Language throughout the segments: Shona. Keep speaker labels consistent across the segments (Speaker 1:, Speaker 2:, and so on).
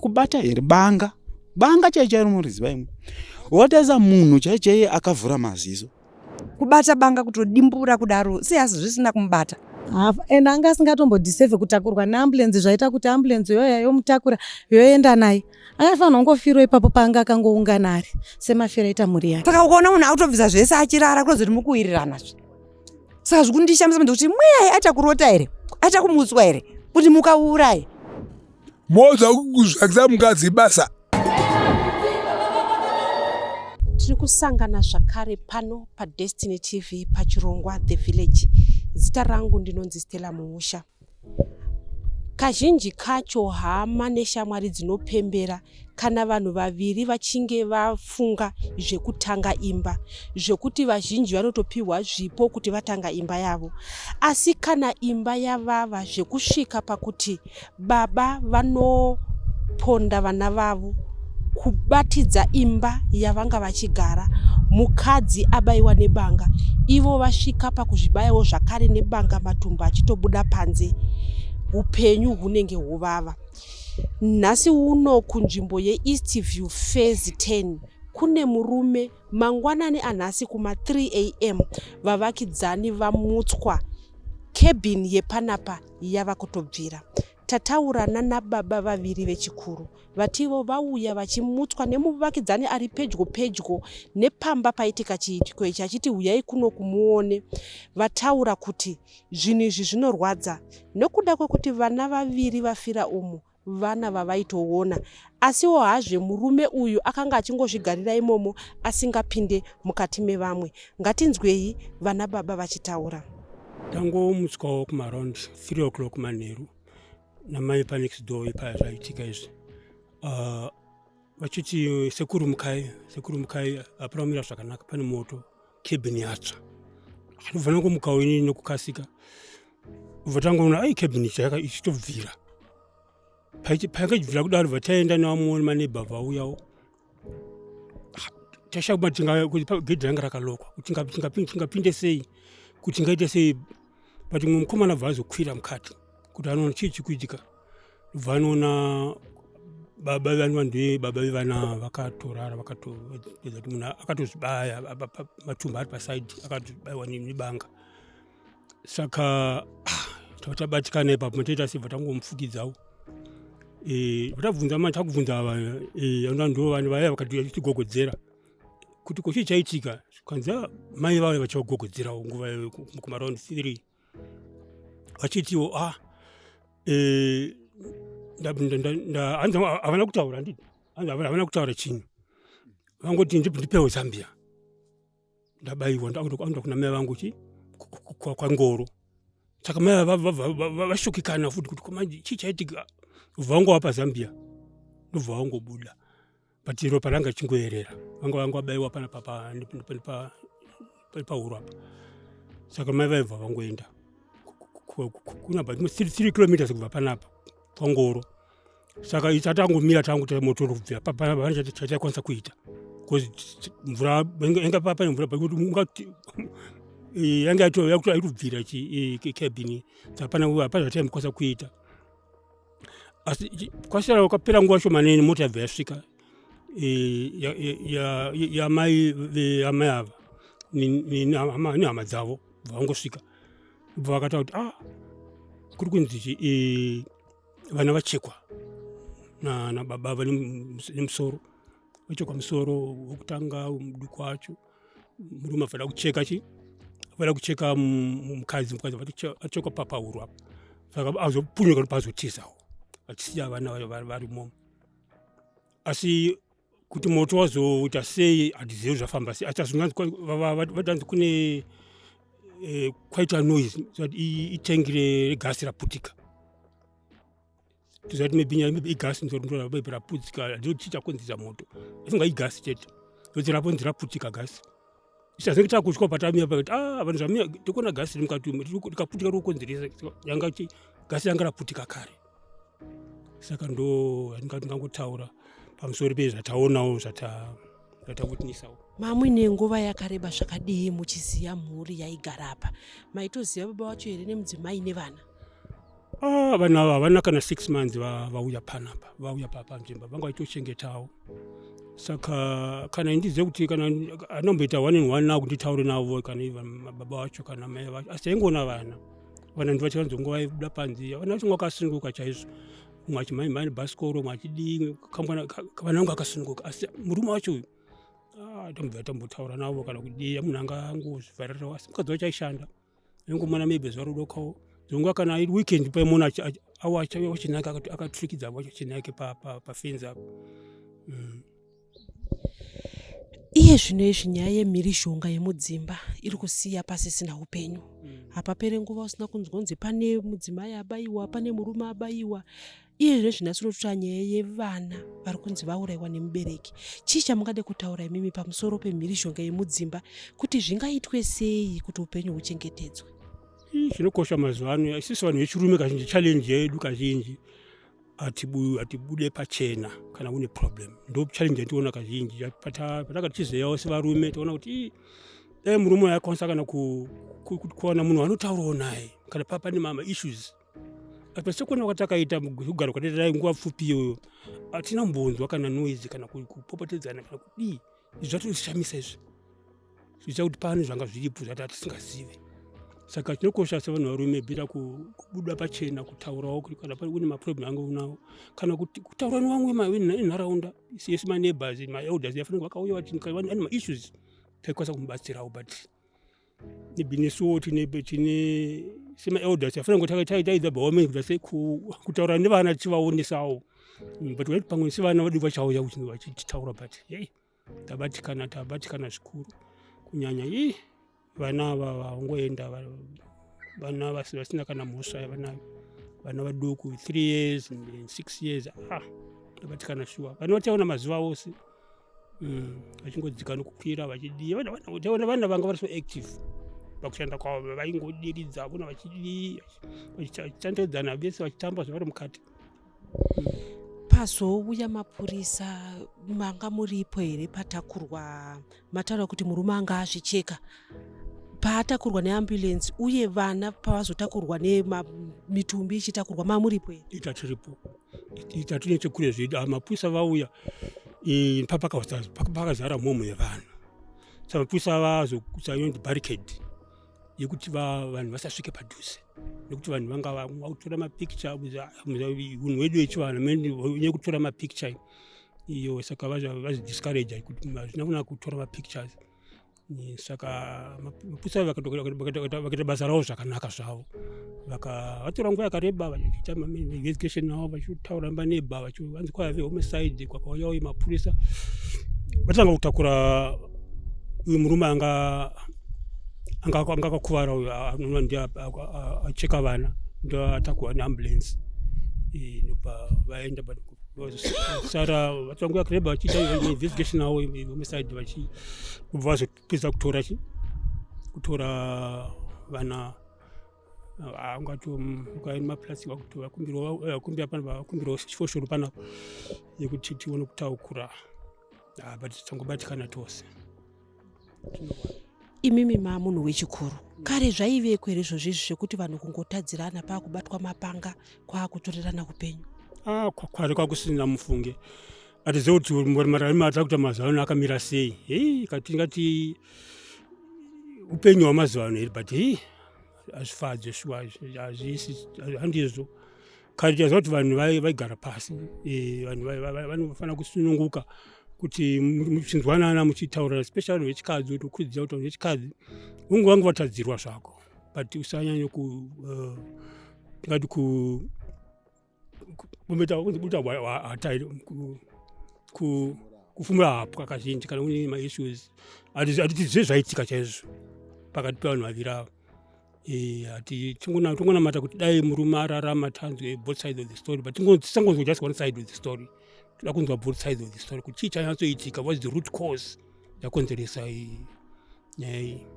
Speaker 1: Kubata here banga? Banga chai chairo muriziva imwe. Watarisa munhu chai chaiye akavhura maziso.
Speaker 2: Kubata banga kutodimbura kudaro sei asi zvisina kumubata.
Speaker 3: And anga asingatombodiseve kutakurwa neambulance zvaita kuti ambulance yoya yomutakura yoenda naye akafanira kungofirwa ipapo paanga akangoungana ari semafiro aita mhuri yake.
Speaker 2: Saka ukaona munhu akutobvisa zvese achirara kutozoti mukuwirirana zve. Saka zvikundishamisa manje kuti mweya aita kurota here aita kumutswa here kuti mukauraye.
Speaker 4: Moza kuzvakisa mukadzi basa.
Speaker 5: Tiri kusangana zvakare pano paDestiny TV pachirongwa The Village. Zita rangu ndinonzi Stella Muusha. Kazhinji kacho hama neshamwari dzinopembera kana vanhu vaviri vachinge vafunga zvekutanga imba zvekuti vazhinji vanotopihwa zvipo kuti vatanga imba yavo. Asi kana imba yavava zvekusvika pakuti Baba vanoponda vana vavo kubatidza imba yavanga vachigara mukadzi abaiwa nebanga ivo vasvika pakuzvibayawo zvakare nebanga matumbu achitobuda panze upenyu hunenge huvava nhasi uno kunzvimbo yeeast view phase 10 kune murume mangwanani anhasi kuma 3 am vavakidzani vamutswa cabin yepanapa yava kutobvira. Tataura nanababa vaviri vechikuru vativo vauya vachimutswa nemuvakidzani ari pedyo pedyo nepamba paitika chiitiko ichi achiti huyai kuno kumuone. Vataura kuti zvinhu izvi zvinorwadza nekuda kwekuti vana vaviri vafira umu vana vavaitoona. Asiwo hazve murume uyu akanga achingozvigarira imomo asingapinde mukati mevamwe. Ngatinzwei vana baba vachitaura.
Speaker 6: Tangomutswawo kumaround 3 o'clock manheru namai panext door ipaya zvaitika izvi ah, vachiti sekuru mukai sekuru mukai hapana kumira zvakanaka pane moto cabin yatsva ndobva nangomukawo inini nekukasika bva tangoona ai cabin chayaka ichitobvira payanga ichibvira kudaro bva taenda nevamwe maneighbor vauyawo tashaya kuba tinga kuti gedhi ranga rakalokwa kuti tingapinde sei kuti tingaite sei but mumwe mukomana bva azokwira mukati kuti anoona chii chikuitika bva anoona baba vanova ndiye baba vevana vakatorara vakatopedza kuti munhu akatozvibaya matumba ari pasaidi akatozvibaiwa nebanga saka ah, tava tabatikana ipapo matoita sebva tangomufukidzawo eh, vatabvunza manje takubvunza ava eh, vanoda ndo vanhu vaya vakatigogodzera kuti ko chii chaitika kanzi ah, mai vavo vachagogodzerawo nguva iyoyo kumaround three vachitiwo ah eh, hanzi havana kutaura handiti hanzi havana kutaura chinhu vangoti ndipewo zambia ndabaiwa ndakuenda kuna mai vangu chi kwangoro saka mai vashokikana futi kuti manje chii chaitika vanga wapa zambia ndobva vangobuda but ropa ranga richingoerera vanga vanga vabaiwa panapa pahuro apa saka mai vaibva vangoenda kuna about 3 kilometers kubva panapa kwangoro saka isu tatangomira tangu moto kubvira pane chataikwanisa kuita bcause mvura yanga pane mvura ungati yanga yaitobvira cabin saka pana hapana zvataimukwanisa kuita asi kwasara kwapera nguva shomanene mota yabva yasvika yamai veamai ava nehama dzavo bva vangosvika bva vakataura kuti ah kuri kunzi vana vachekwa nababa na nemusoro vachekwa musoro wokutanga muduku wacho murume afada kucheka chi afada kucheka mukadzi mukadzi achekwa papauro apa saka azopunyuka ndopazotizawo achisiya vana varimo asi kuti moto wazoita sei hatizivi zvafamba sei asi azvinganzi kune eh, kwaita noise itengi regasi raputika tozati maybe nyaya maybe igasi maybe raputika handiti chakonzesa moto asinga igasi chete ndokuti raponzi raputika gasi isazenge takutya patamira pakati ah vanhu zvamira tikuona gasi riri mukati umu rikaputika rikukonzeresa yanga gasi ranga raputika kare saka ndo ndingangotaura pamusoro pezvataonawo zvatawitnessawo
Speaker 5: mamuine nguva yakareba zvakadii muchiziva mhuri yaigara apa maitoziva baba wacho here nemudzimai nevana?
Speaker 6: Ah, vanhu ava havana kana 6 months vauya panapa, vauya panzvimbo vanga vachitochengetawo. Saka kana indizive kuti kana anomboita one on one navo kuti nditaure navo, kana even baba vacho kana mai vacho, asi taingoona vana. Vana ndivacho vanzongo vaibuda panze, vana vacho vakasununguka chaizvo, mumwe achimhanyimhanya nebhasikoro, mumwe achidii, kambwana vana vangu akasununguka. Asi murume wacho uyu, ah, tambobva tambotaura navo kana kudii, munhu anga angozvivharirawo. Asi mukadzi wacho aishanda, aingomona maybe zuva rodokawo dzonguva, kana iri weekend paimona wachinake akaturikidza wachinake pafenzi apo.
Speaker 5: Iye zvino izvi nyaya yemhirizhonga yemudzimba iri kusiya pasisina upenyu. Hapapere nguva usina kunzwa kunzi pane mudzimai abayiwa, pane murume abayiwa. Iye zvino izvi nhasi unototaura nyaya yevana vari kunzi vaurayiwa nemubereki. Chii chamungade kutaura imimi pamusoro pemhirizhonga yemudzimba, kuti zvingaitwe sei kuti upenyu huchengetedzwe?
Speaker 6: Ii, zvinokosha mazuva ano, isusu vanhu vechirume kazhinji, challenge yedu kazhinji hatibude pachena kana une problem. Ndo challenge yationa kazhinji. Pataka tichizeyawo sevarume, taona kuti ii, dai murume uyu akwanisa kana kuwana munhu anotaurawo naye kana pane maissues. Apa sekuona kwatakaita kugara kwataita nguva pfupi iyoyo, hatina kumbonzwa kana noise kana kupopotedzana kana kudii. Izvi zvatoshamisa izvi, zviita kuti pane zvanga zviripo zvati hatisingazivi. Saka chinokosha sevanhu varume bhira kubuda pachena, kutaurawo kuti kana une maproblem anga unawo, kana kuti kutaura nevamwe venharaunda yese, maneighbors, maelders yafanira vakauya vati kana ane maissues taikwanisa kumubatsirawo. But nesuwo tine semaelders yafanira kunge taidza bawamen kuita se kutaura nevana tichivaonesawo. But waiti pamwe sevana vedu vachauya vachitaura, but hey, tabatikana, tabatikana zvikuru, kunyanya ii vana ava vangoenda, vana vasina kana mhosva yavanayo, vana vaduku, 3 years and 6 years. Ah, tabatikana shuwa. Vana vataona mazuva ose vachingodzika nokukwira vachidii. Taona vana vanga vari so active pakushanda kwavo, vaingodiridza vona vachidii, vachitandedzana vese, vachitamba zvavari mukati.
Speaker 5: Pazouya mapurisa, manga muripo here patakurwa? Mataura kuti murume anga azvicheka paatakurwa neambulance, uye vana pavazotakurwa nemitumbi ichitakurwa, mamuripo here?
Speaker 6: Ita tiripo, ita tine chekure zvedu. Ah, mapurisa vauya, pakazara mhomho yevanhu, saka mapurisa vazokusa inonzi barricade yekuti vanhu vasasvike padhuze, nekuti vanhu vanga vakutora mapicture. Unhu hwedu wechivanhu nekutora mapicture iyo, saka vazvidiscourage kuti hazvina kuna kutora mapictures. Saka mapurisa vakaita basa ravo zvakanaka zvavo, vatora nguva yakareba vachiita investigation navo, vachitaura maneighbour, vanzi kwaive homicide. Kwakauyawo mapurisa, vatanga kutakura uyu murume anga akakuvara uyu, anonwa ndiye acheka vana, ndo atakurwa neambulance. Ndobva vaenda, but sara vatora nguva yakareba vachiita investigation avo homicide, vachibva vazopedza kutora chi kutora vana. Ungati ukaenda maplastic, vakumbira panapa, vakumbirawo foshoro panapa yekuti tione kutaukura. Ah, but tangobatikana tose.
Speaker 5: Imimi ma munhu wechikuru, kare zvaiveko here izvozvo izvi zvekuti vanhu kungotadzirana paakubatwa mapanga, kwaakutorerana upenyu?
Speaker 6: Ah, kwari kwakusina, mufunge. Hatizivi kuti mararamo atiri kuita mazuva ano akamira sei. Hei, katingati upenyu hwamazuva ano here, but hei, hazvifadze shuwa, hazvisi, handizvo. Kare taziva kuti vanhu vaigara pasi. Vanhu vanofanira kusununguka kuti muchinzwanana, muchitaura, especially vanhu vechikadzi, kuti kukurudzira kuti vanhu vechikadzi unge vange vatadzirwa zvako, but usanyanya ku tingati ku kumboita buta hata kufumura hapwa kazhinji kana une maissues. Hatitizive zvaitika chaizvo pakati pevanhu vaviri ava. Hati tingonamata kuti dai murume ararama, tanzwe both sides of the story, but tisangonzwa just one side of the story. Toda kunzwa both sides of the story, kuti chii chanyatsoitika, what's the root cause yakonzeresa nyaya iyi.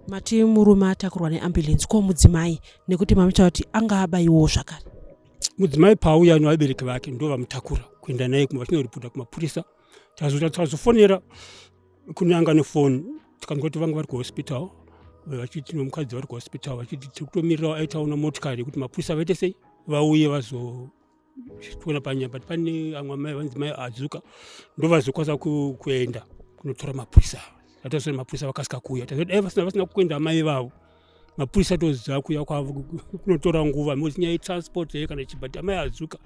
Speaker 5: Mati murume atakurwa neambulance, ko mudzimai? Nekuti mamitaura kuti anga abayiwawo zvakare.
Speaker 6: Mudzimai pauya nevabereki vake, ndo vamutakura kuenda naye vachinoripota kumapurisa. Tazofonera kune anga nefoni, tikanzwa kuti vanga vari kuhospital, vachiti nomukadzi vari kuhospital, vachiti tiri kutomirirawo aitaona motikari yekuti mapurisa vaite sei. vauye vazotiona panyaya but pane amwe amai vanzi mai adzuka ndovazokwanisa kuenda kunotora mapurisa ava. Tatozoona mapurisa vakasika kuuya, tazoti dai vasina kuenda amai vavo mapurisa toziva kuuya kwavo kunotora nguva because nyaya yetransport here kana chii but amai adzuka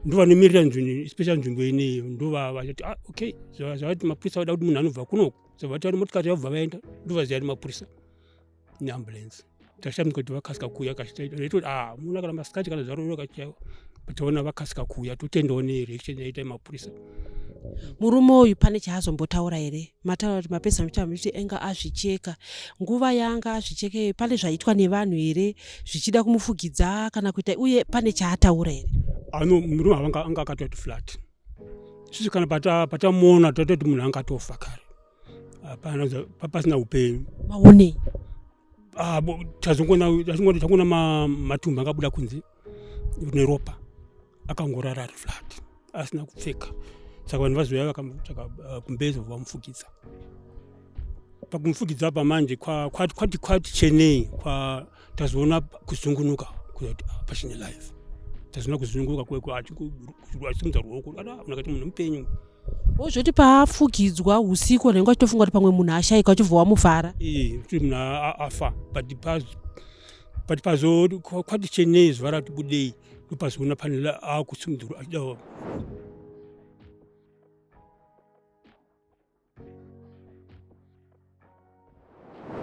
Speaker 6: ndovanomirira nzvimbo especially nzvimbo ineyi ndovavachati ah, okay zvavati mapurisa vada kuti munhu anobva kunoku zvavati vari motikari yavobva vaenda ndovaziva ari mapurisa neambulance. Tashamiswa kuti vakasika kuuya kachitaitoti ah muna kana masikati kana zvaroro kachaiwa but taona vakasika kuuya, totendawo nereaction yaita mapurisa.
Speaker 5: Murume uyu pane chaazombotaura here? Mataura kuti mapedza muchitaura muchiti enga azvicheka, nguva yaanga azvicheke pane zvaitwa nevanhu here zvichida kumufugidza kana kuita, uye pane chaataura here?
Speaker 6: Ano murume anga anga akatoti flat isusu kana patamuona tatoti munhu angatofa kare, hapana pasina upenyu.
Speaker 5: Maonei?
Speaker 6: Ah, tazongoona matumbu angabuda kunze neropa, akangorara ari flat asina kupfeka. Saka vanhu vazouya vakamutsvaka kumbezi vamufukidza. Pakumufukidza apa manje kwati chenei, tazoona kuzungunuka kuti pachine life. Tazoona kuzungunuka achisimudza ruoko, unakati munhu mupenyu.
Speaker 5: Wozvoti paafukidzwa usiku vanenge vachitofunga kuti pamwe munhu ashaika, vachibva wamuvhara.
Speaker 6: Ee, kuti munhu afa, but pazo kwati chenei zuva rati budei ndopazoona pane akusimudzirwa achida.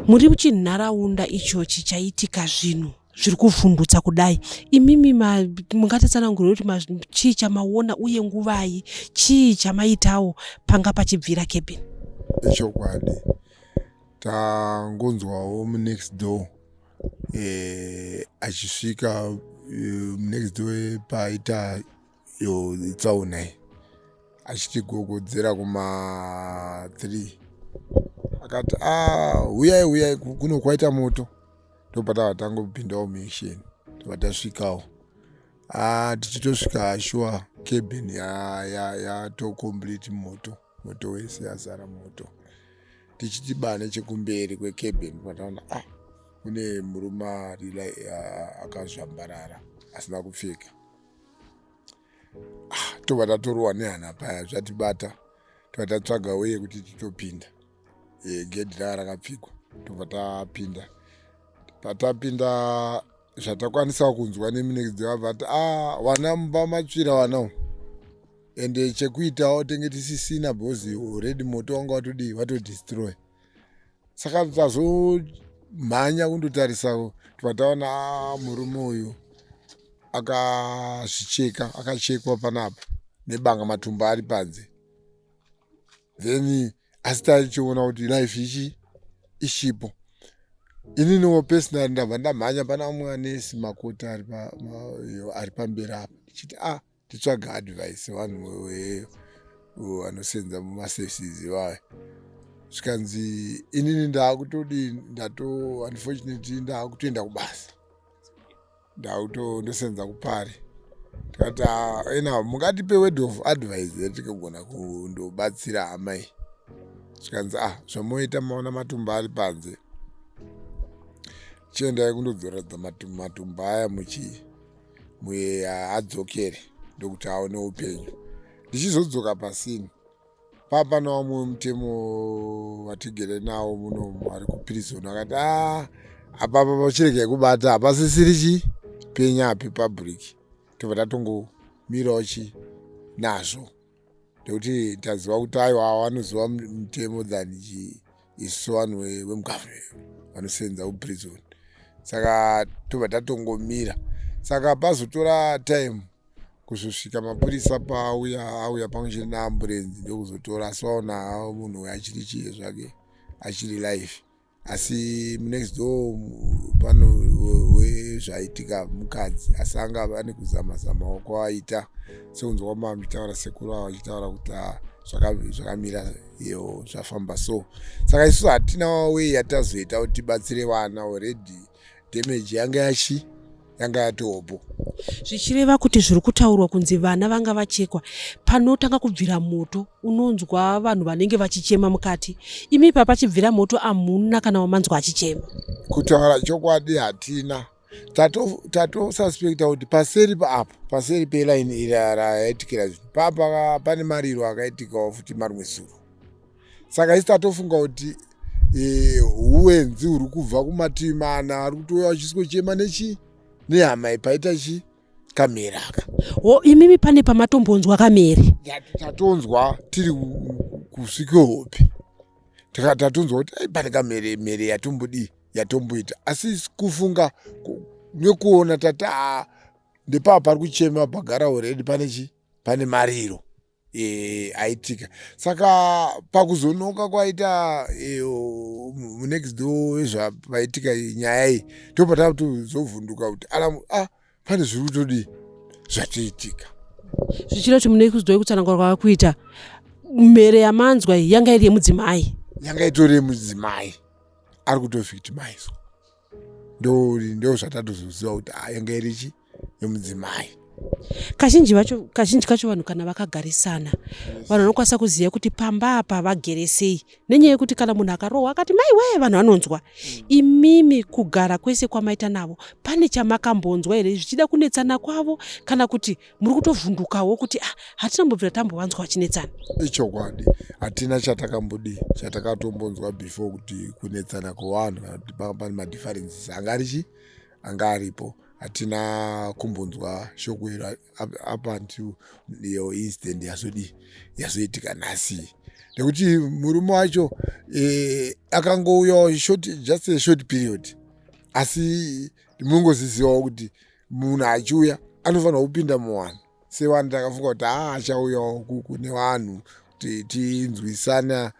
Speaker 5: Muri muchinharaunda ichochi chaitika zvinhu zviri kuvhundutsa kudai, imimi mungatitsanangurire kuti chii chamaona uye nguvai, chii chamaitawo panga pachibvira cabin?
Speaker 4: Ichokwadi, tangonzwawo munext door achisvika munext door paita yo tsaona iyi, achitigogodzera kuma 3 akati, a huyai huyai kuno kwaita moto. Ndopatava tangopindawo muaction, tobva tasvikawo. Ah, tichitosvika sure cabin yato complete moto, moto wese yazara moto. Tichiti ba nechekumberi kwecabin pataona, ah, kune murume ari akazvambarara asina kupfeka. Ah, tobva tatorwa nehana paya, zvatibata, tobva tatsvaga uye kuti titopinda. Gedhi rava rakapfigwa, tobva tapinda. Patapinda zvatakwanisa kunzwa nemunekidzi vabva ati, a wana mumba matsvira wana umu, ende chekuitawo tenge tisisina because already moto wanga watodii, watodestroy. Saka tazomhanya kundotarisa, tobva taona murume uyu akazvicheka, akachekwa panapa nebanga, matumbu ari panze. Then asi taichiona kuti life ichi ichipo. Ininiwo personally ndabva ndamhanya pana umwe anesi makoti ari pamberi apa, ndichiti a titsvaga advice vanhu vanosenza mumaservices ivayo. Zvikanzi inini ndaakutodii, ndato unfortunately ndaakutoenda kubasa, ndakutondosenza kupari. Tikati ena mungatipe word of advice yatikagona kundobatsira hama iyi? Zvikanzi, ah, zvamoita, maona matumbu ari panze, chiendai kundodzoredza matumbu aya muchi muye adzokere ndokuti aone upenyu. Ndichizodzoka pasini papa vamwe mutemo vatigere nawo muno vari kuprison akati, a apapa pachiregai kubata, hapasisiri chi penya api public. Tobva tatongomirawo chi nazvo nekuti taziva kuti aiwa vanoziva mutemo than chi isu vanhu vemugovernment vanosenza kuprison. Saka tobva tatongomira. Saka pazotora time kuzosvika mapurisa paauya, auya pamwe chete neamburenzi ndokuzotora, asi vaona munhu uyu achiri chiye zvake, achiri life. Asi munext door pano wezvaitika mukadzi, asi anga ane kuzama zamawo kwaaita sekunzwa kwamama muchitaura, sekuru avo vachitaura kuti zvakamira iyo zvafamba so. Saka isusu hatina way yatazoita kuti tibatsire vana, already damage yanga yachi yanga yatopo.
Speaker 5: Zvichireva kuti zviri kutaurwa kunzi vana vanga vachekwa, panotanga kubvira moto unonzwa vanhu vanenge vachichema mukati, imi pa pachibvira moto amuna kana wamanzwa achichema?
Speaker 4: Kutaura chokwadi hatina. Tatosuspecta kuti paseri paapo, paseri pelaini iri raitikira zvinhu papa, pane mariro akaitikawo futi marimwe suro. Saka isi tatofunga kuti huwenzi huri kubva kumativi mana ari kutouya uchisikochema nechi nehama ipaita chi kamhere aka.
Speaker 5: Ho, imimi pane pamatombonzwa kamhere?
Speaker 4: Tatonzwa tiri kusvike hope, tatonzwa kuti ai pane kamhere, mhere yatombodii, yatomboita. Asi kufunga nekuona tati a ndepapa pari kuchema pagara already pane chi pane mariro aitika. Saka pakuzonoka kwaita munext door wezvapaitika nyaya iyi, ndopatazovhunduka kuti alamu a pane zviri kutodii zvatoitika.
Speaker 5: Zvichida kuti munext door, kutsanangura kwavakuita, mhere yamanzwa iyi yanga iri yemudzimai?
Speaker 4: Yanga itori yemudzimai ari kutovictimizwa. Ndo zvatatozoziva kuti yanga iri chi yemudzimai.
Speaker 5: Kazhinji kacho vanhu kana vakagarisana, vanhu vanokwanisa kuziva kuti pamba apa vagere sei, nenyaya yekuti kana munhu akarohwa akati mai wee, vanhu vanonzwa. Imimi kugara kwese kwamaita navo, pane chamakambonzwa here zvichida kunetsana kwavo, kana kuti muri kutovhundukawo kuti ah, hatina mbobvira tambovanzwa vachinetsana?
Speaker 4: Ichokwadi, hatina chatakambodii chatakatombonzwa before kuti kunetsana kwevanhu kana kuti panga pane madifferences anga ari chi anga aripo. Hatina kumbonzwa shoko iro up until iyo incident yazodii, yazoitika nhasi, nekuti murume wacho akangouyawo short, just a short period. Asi munongozizivawo kuti munhu achiuya anofanirwa kupinda muvanhu sevanhu. Takafunga kuti haa, achauyawo kune vanhu kuti tinzwisana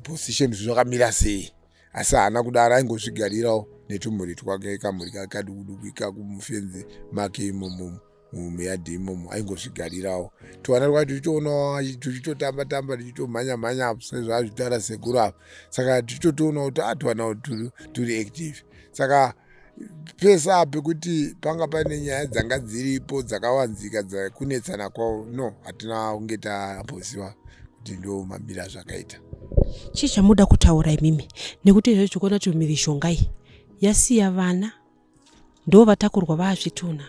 Speaker 4: position zvakamira sei, asi haana kudaro. Aingozvigarirawo netumhuri twake, kamhuri kake kaduku duku ikakumufenzi make imomo, mumuyadhi imomo aingozvigarirawo. Twana twake tichitoonawo tuchitotamba tamba, tichitomhanya mhanya sezvaazvitaura sekuru apa. Saka tichitotoonawo kuti atwana turi active. Saka pese apa pekuti panga paine nyaya dzanga dziripo dzakawanzika dzekunetsana kwavo, no, hatina kunge tamboziva kuti ndo mambira zvakaita.
Speaker 5: Chii chamuda kutaura imimi, nekuti izvezvi tikuona kuti mhirizhonga iyi yasiya vana ndo vatakurwa vaazvitunha,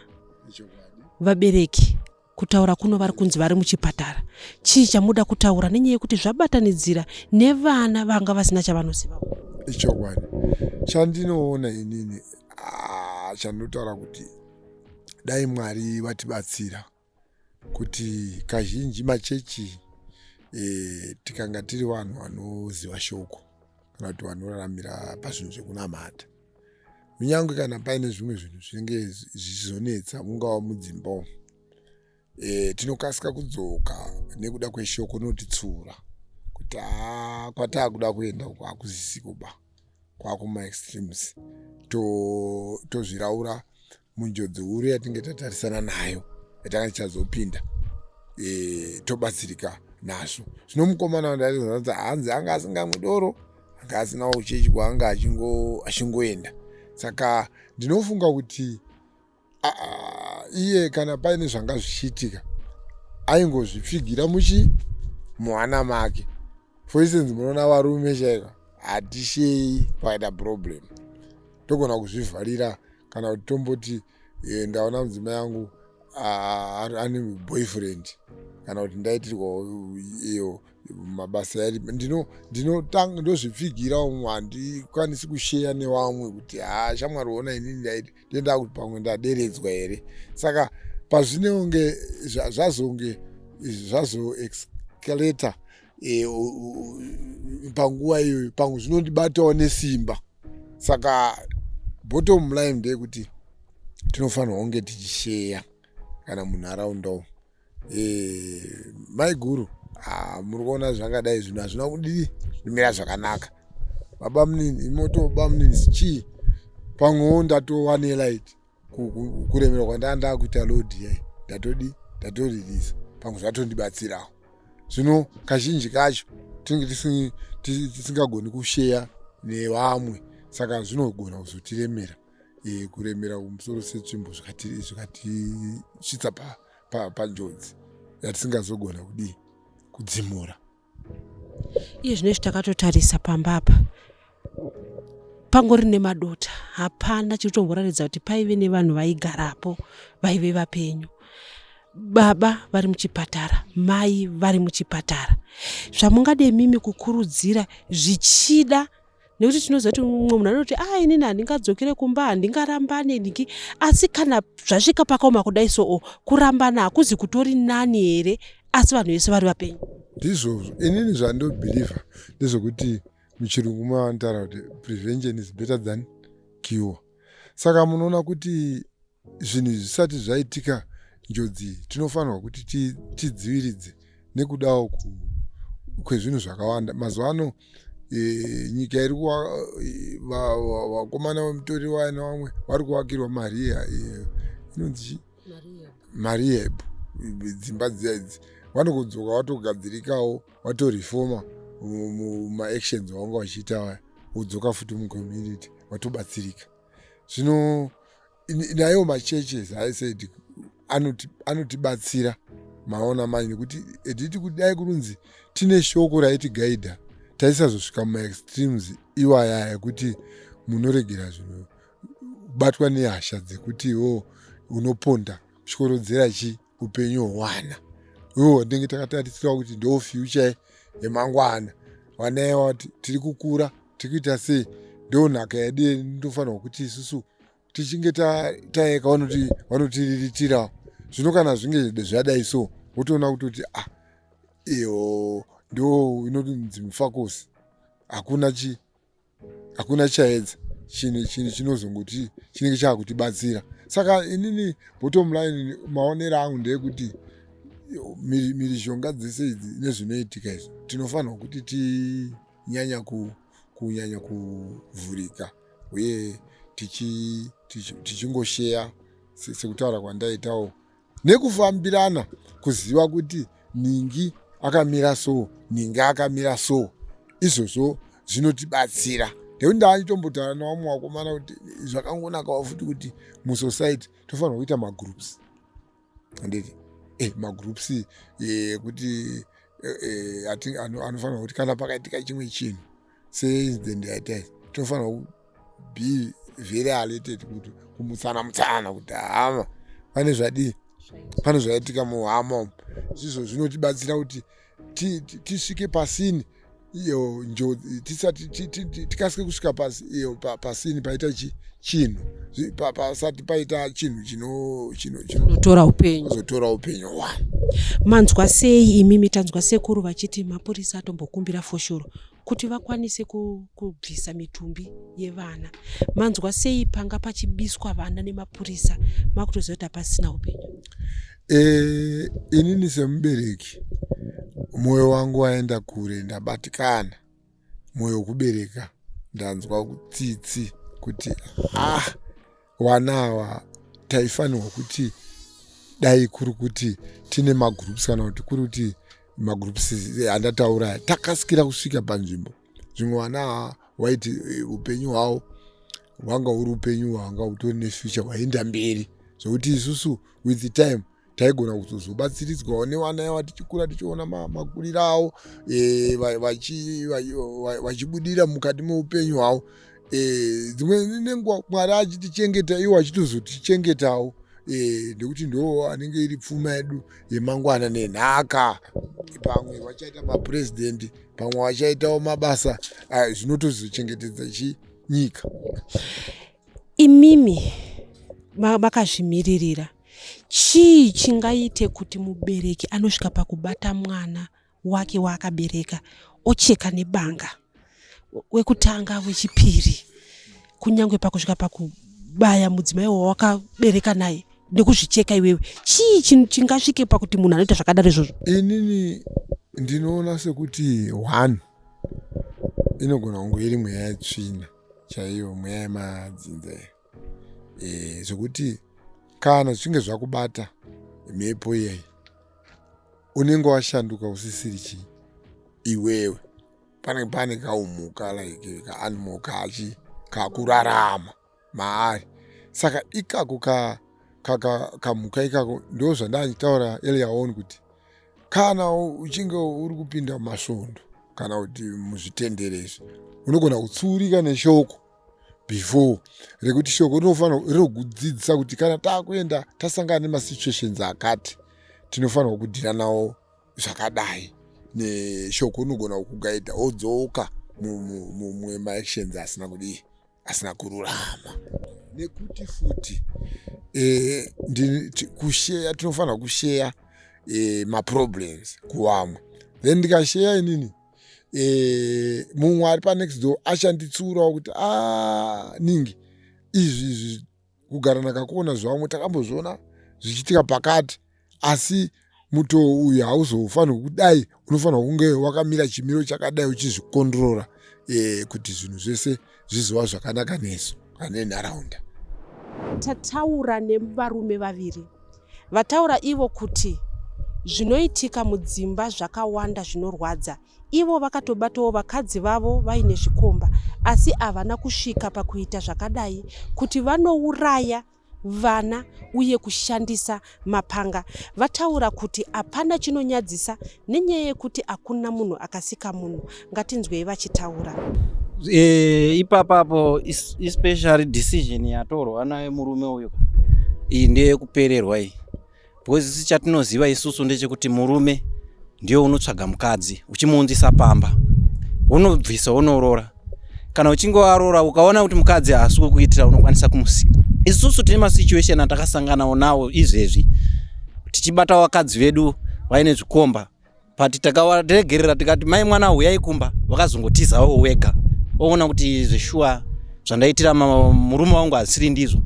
Speaker 5: vabereki kutaura kuno vari kunzi vari muchipatara. Chii chamuda kutaura nenyaya yekuti zvabatanidzira nevana vanga vasina chavanoziva?
Speaker 4: Ichokwadi, chandinoona inini, chandinotaura kuti dai Mwari vatibatsira kuti kazhinji machechi tikanga tiri vanhu vanoziva shoko kana kuti vanoraramira pazvinhu zvekunamata, kunyange kana paine zvimwe zvinhu zvinenge zvichizonetsa mungava mudzimba umu, tinokasika kudzoka nekuda kweshoko rinotitsura kuti haa, kwataakuda kuenda uko hakuzisiko ba, kwakumaextremes. Tozviraura munjodzi huru yatinge tatarisana nayo yatanga tichazopinda, tobatsirika nazvo. Zvino mukomana wandaizanza hanzi anga asingamwi doro, anga asinawo kuchechi kwaanga achingoenda. Saka ndinofunga kuti iye kana paine zvanga zvichiitika aingozvipfigira muchi muhana make. For instance, munoona varume chaiko hatishei pakaita problem, togona kuzvivharira kana kuti tomboti ndaona mudzimai yangu ane boyfriend kana kuti ndaitirwa iyo mabasa yari, ndozvipfigira umwe, handikwanisi kusheya nevamwe kuti ha, shamwari, ona inini ndaiti ndenda kuti pamwe ndaderedzwa here. Saka pazvinonge zvazonge zvazoescalata panguva iyoyo, pamwe zvinondibatawo nesimba. Saka bottom line ndeyekuti tinofanirwa kunge tichisheya kana munharaunda umu. Maiguru, muri kuona zvakadai, zvinhu hazvina kudii kumira zvakanaka. Baba munini, imoto baba munini chii, pamwewo ndatova nelight kuremerwa kwandanga ndakuita load yai, ndatodi ndatoririsa, pamwe zvatondibatsirawo. Zvino kazhinji kacho tinenge tisingagoni kusheya nevamwe, saka zvinogona kuzotiremera, kuremera kumusoro setsvimbo, zvikatisvitsa panjodzi yatisingazogona kudii kudzimura.
Speaker 5: Iye zvinezvi takatotarisa pamba apa. Pangori nemadota, hapana chiri kutomboratidza kuti paive nevanhu vaigarapo vaive vapenyu. Baba vari muchipatara, mai vari muchipatara. Zvamungade imimi kukurudzira zvichida nekuti tinoziva kuti mumwe munhu anoti a ah, inini handingadzokere kumba handingarambane ndiki asi kana zvasvika pakaoma kudai soo kurambana hakuzi kutori nani here asi vanhu vese vari vapenyu
Speaker 4: ndizvozvo inini zvandobhilivha ndezvekuti muchirungu mavanotaura kuti prevention is better than cure saka munoona kuti zvinhu zvisati zvaitika njodzi tinofanirwa kuti tidziviridze nekudawo kwezvinhu zvakawanda mazuva ano e, nyika iri vakomana vemutori waya nevamwe vari kuvakirwa maria e, inonzi chii marehab dzimba dziya idzi vanokudzoka watogadzirikawo watorefoma mumaactions wanga vachiita vaya wodzoka futi mucommunity watobatsirika zvino naiwo machurches i said anotibatsira maona manje nekuti editi kuti dai kurunzi tine shoko raitigaidha taisazosvika mumaextremes iwaya ekuti munoregera zvinhu kubatwa nehasha dzekuti iwo unoponda uchikorodzera chi upenyu hwewana iwo tinenge takatarisira kuti ndo future yemangwana wanaiwa tiri kukura tiri kuita sei ndo nhaka yedu ndofanirwa kuti isusu tichinge taeka vanotiriritirawo zvino kana zvinge zvadai so wotoona kutoti ah iyo ndo inonzi mufakosi hakuna chi hakuna chaedza chinhu chinhu chinozongoti chinenge chaakutibatsira saka inini bottom line maonero angu ndeyekuti mhirizhonga dzese idzi nezvinoitika izvi tinofanirwa kuti tinyanya kunyanya kuvhurika uye tichingosheya sekutaura kwandaitawo nekufambirana kuziva kuti ningi akamira so ningi akamira so izvozvo zvinotibatsira nekuti ndaitombotaura nevamwe vakomana kuti zvakangonakawo futi kuti musociety tofanirwa kuita magroups handiti eh, magroups ekuti eh, eh, anofanirwa kuti kana pakaitika chimwe chinhu seincident yaita tofanirwa be very alerted kuti kumutsana mutsana kuti hama pane zvadii pane zvaitika muhama umu izvizvo zvinotibatsira kuti tisvike pasini iyo njodzi tisati tikasike kusvika pasi iyo pasini paita chinhu pasati paita chinhu
Speaker 5: chinotora upenyu
Speaker 4: zotora upenyu hwani
Speaker 5: manzwa sei imimi tanzwa sekuru vachiti mapurisa atombokumbira foshoro kuti vakwanise kubvisa mitumbi yevana. Manzwa sei panga pachibiswa vana nemapurisa makutoziva kuti hapasisina upenyu?
Speaker 4: E, inini semubereki mwoyo wangu waenda kure, ndabatikana mwoyo wekubereka, ndanzwa tsitsi kuti ah Wana awa taifanirwa kuti dai kuri kuti tine magroups kana kuti kuri kuti magroups andataura aya takasikira kusvika panzvimbo zvimwe vana ava waiti eh, upenyu hwavo hwanga huri upenyu hwanga hutori nefuture hwaienda mberi zvekuti isusu with the time taigona kuzozobatsiridzwawo nevana yava tichikura tichiona makuriro avo e, vachibudira mukati meupenyu hwavo e, dzimwe nenguva mwari achitichengeta iwo achitozotichengetawo e, nekuti ndo anenge iri pfuma yedu yemangwana nenhaka pamwe vachaita mapurezidendi pamwe vachaitawo mabasa zvinotozochengetedza chinyika
Speaker 5: Imimi makazvimiririra chii chingaite kuti mubereki anosvika pakubata mwana wake waakabereka ocheka nebanga wekutanga wechipiri kunyange pakusvika pakubaya mudzimai wawakabereka naye nekuzvicheka iwewe chii chingasvike pakuti munhu anoita zvakadaro izvozvo
Speaker 4: inini ndinoona sekuti one inogona kunge iri mweya yetsvina chaiyo mweya yemadzinza iyo e, zvekuti kana zvichinge zvakubata mhepo iyayi unenge washanduka usisiri chii iwewe panenge pane kaumhuka like kaanimal kachi kakurarama maari saka ikako kamhuka ikako ndo zvandachitaura earlier on kuti kana uchinge uri kupinda mumasvondo kana kuti muzvitendero izvi unogona kutsuurika neshoko before rekuti shoko rinofanira rinokudzidzisa kuti kana taakuenda tasangana nemasituations akati tinofanirwa kudhira nawo zvakadai neshoko rinogona kukugaidha wodzoka mumwe maactions asina kudii asina kururama nekuti futi e, kusheya tinofanira kusheya e, maproblems kuvamwe then ndikasheya inini e, mumwe ari panext door achanditsiurawo kuti a ah, ningi izvi izvi kugara ndakakuona zvamwe takambozviona zvichiitika pakati asi mutoo uyu hauzofanirwi kudai unofanirwa kunge wakamira chimiro chakadai uchizvikondrora e, kuti zvinhu zvese zvizova zvakanaka nesu kana nenharaunda.
Speaker 5: Tataura nevarume vaviri vataura ivo kuti zvinoitika mudzimba zvakawanda zvinorwadza. Ivo vakatobatawo vakadzi vavo vaine zvikomba asi havana kusvika pakuita zvakadai kuti vanouraya vana uye kushandisa mapanga. Vataura kuti hapana chinonyadzisa nenyaya yekuti hakuna munhu akasika munhu. Ngatinzwei vachitaura.
Speaker 7: E, ipapapo especially decision yatorwa naye murume uyu iyi ndeyekupererwa iyi because isi chatinoziva isusu ndechekuti murume ndiye unotsvaga mukadzi uchimuunzisa pamba unobvisa unorora kana uchinge warora ukaona kuti mukadzi haasi kukuitira unokwanisa kumusika isusu tine masituation atakasanganawo nawo izvezvi tichibata vakadzi vedu vaine zvikomba but takavaregerera tikati mai mwana huyai kumba vakazongotizawo wega oona kuti zveshuwa zvandaitira murume wangu hazisiri ndizvo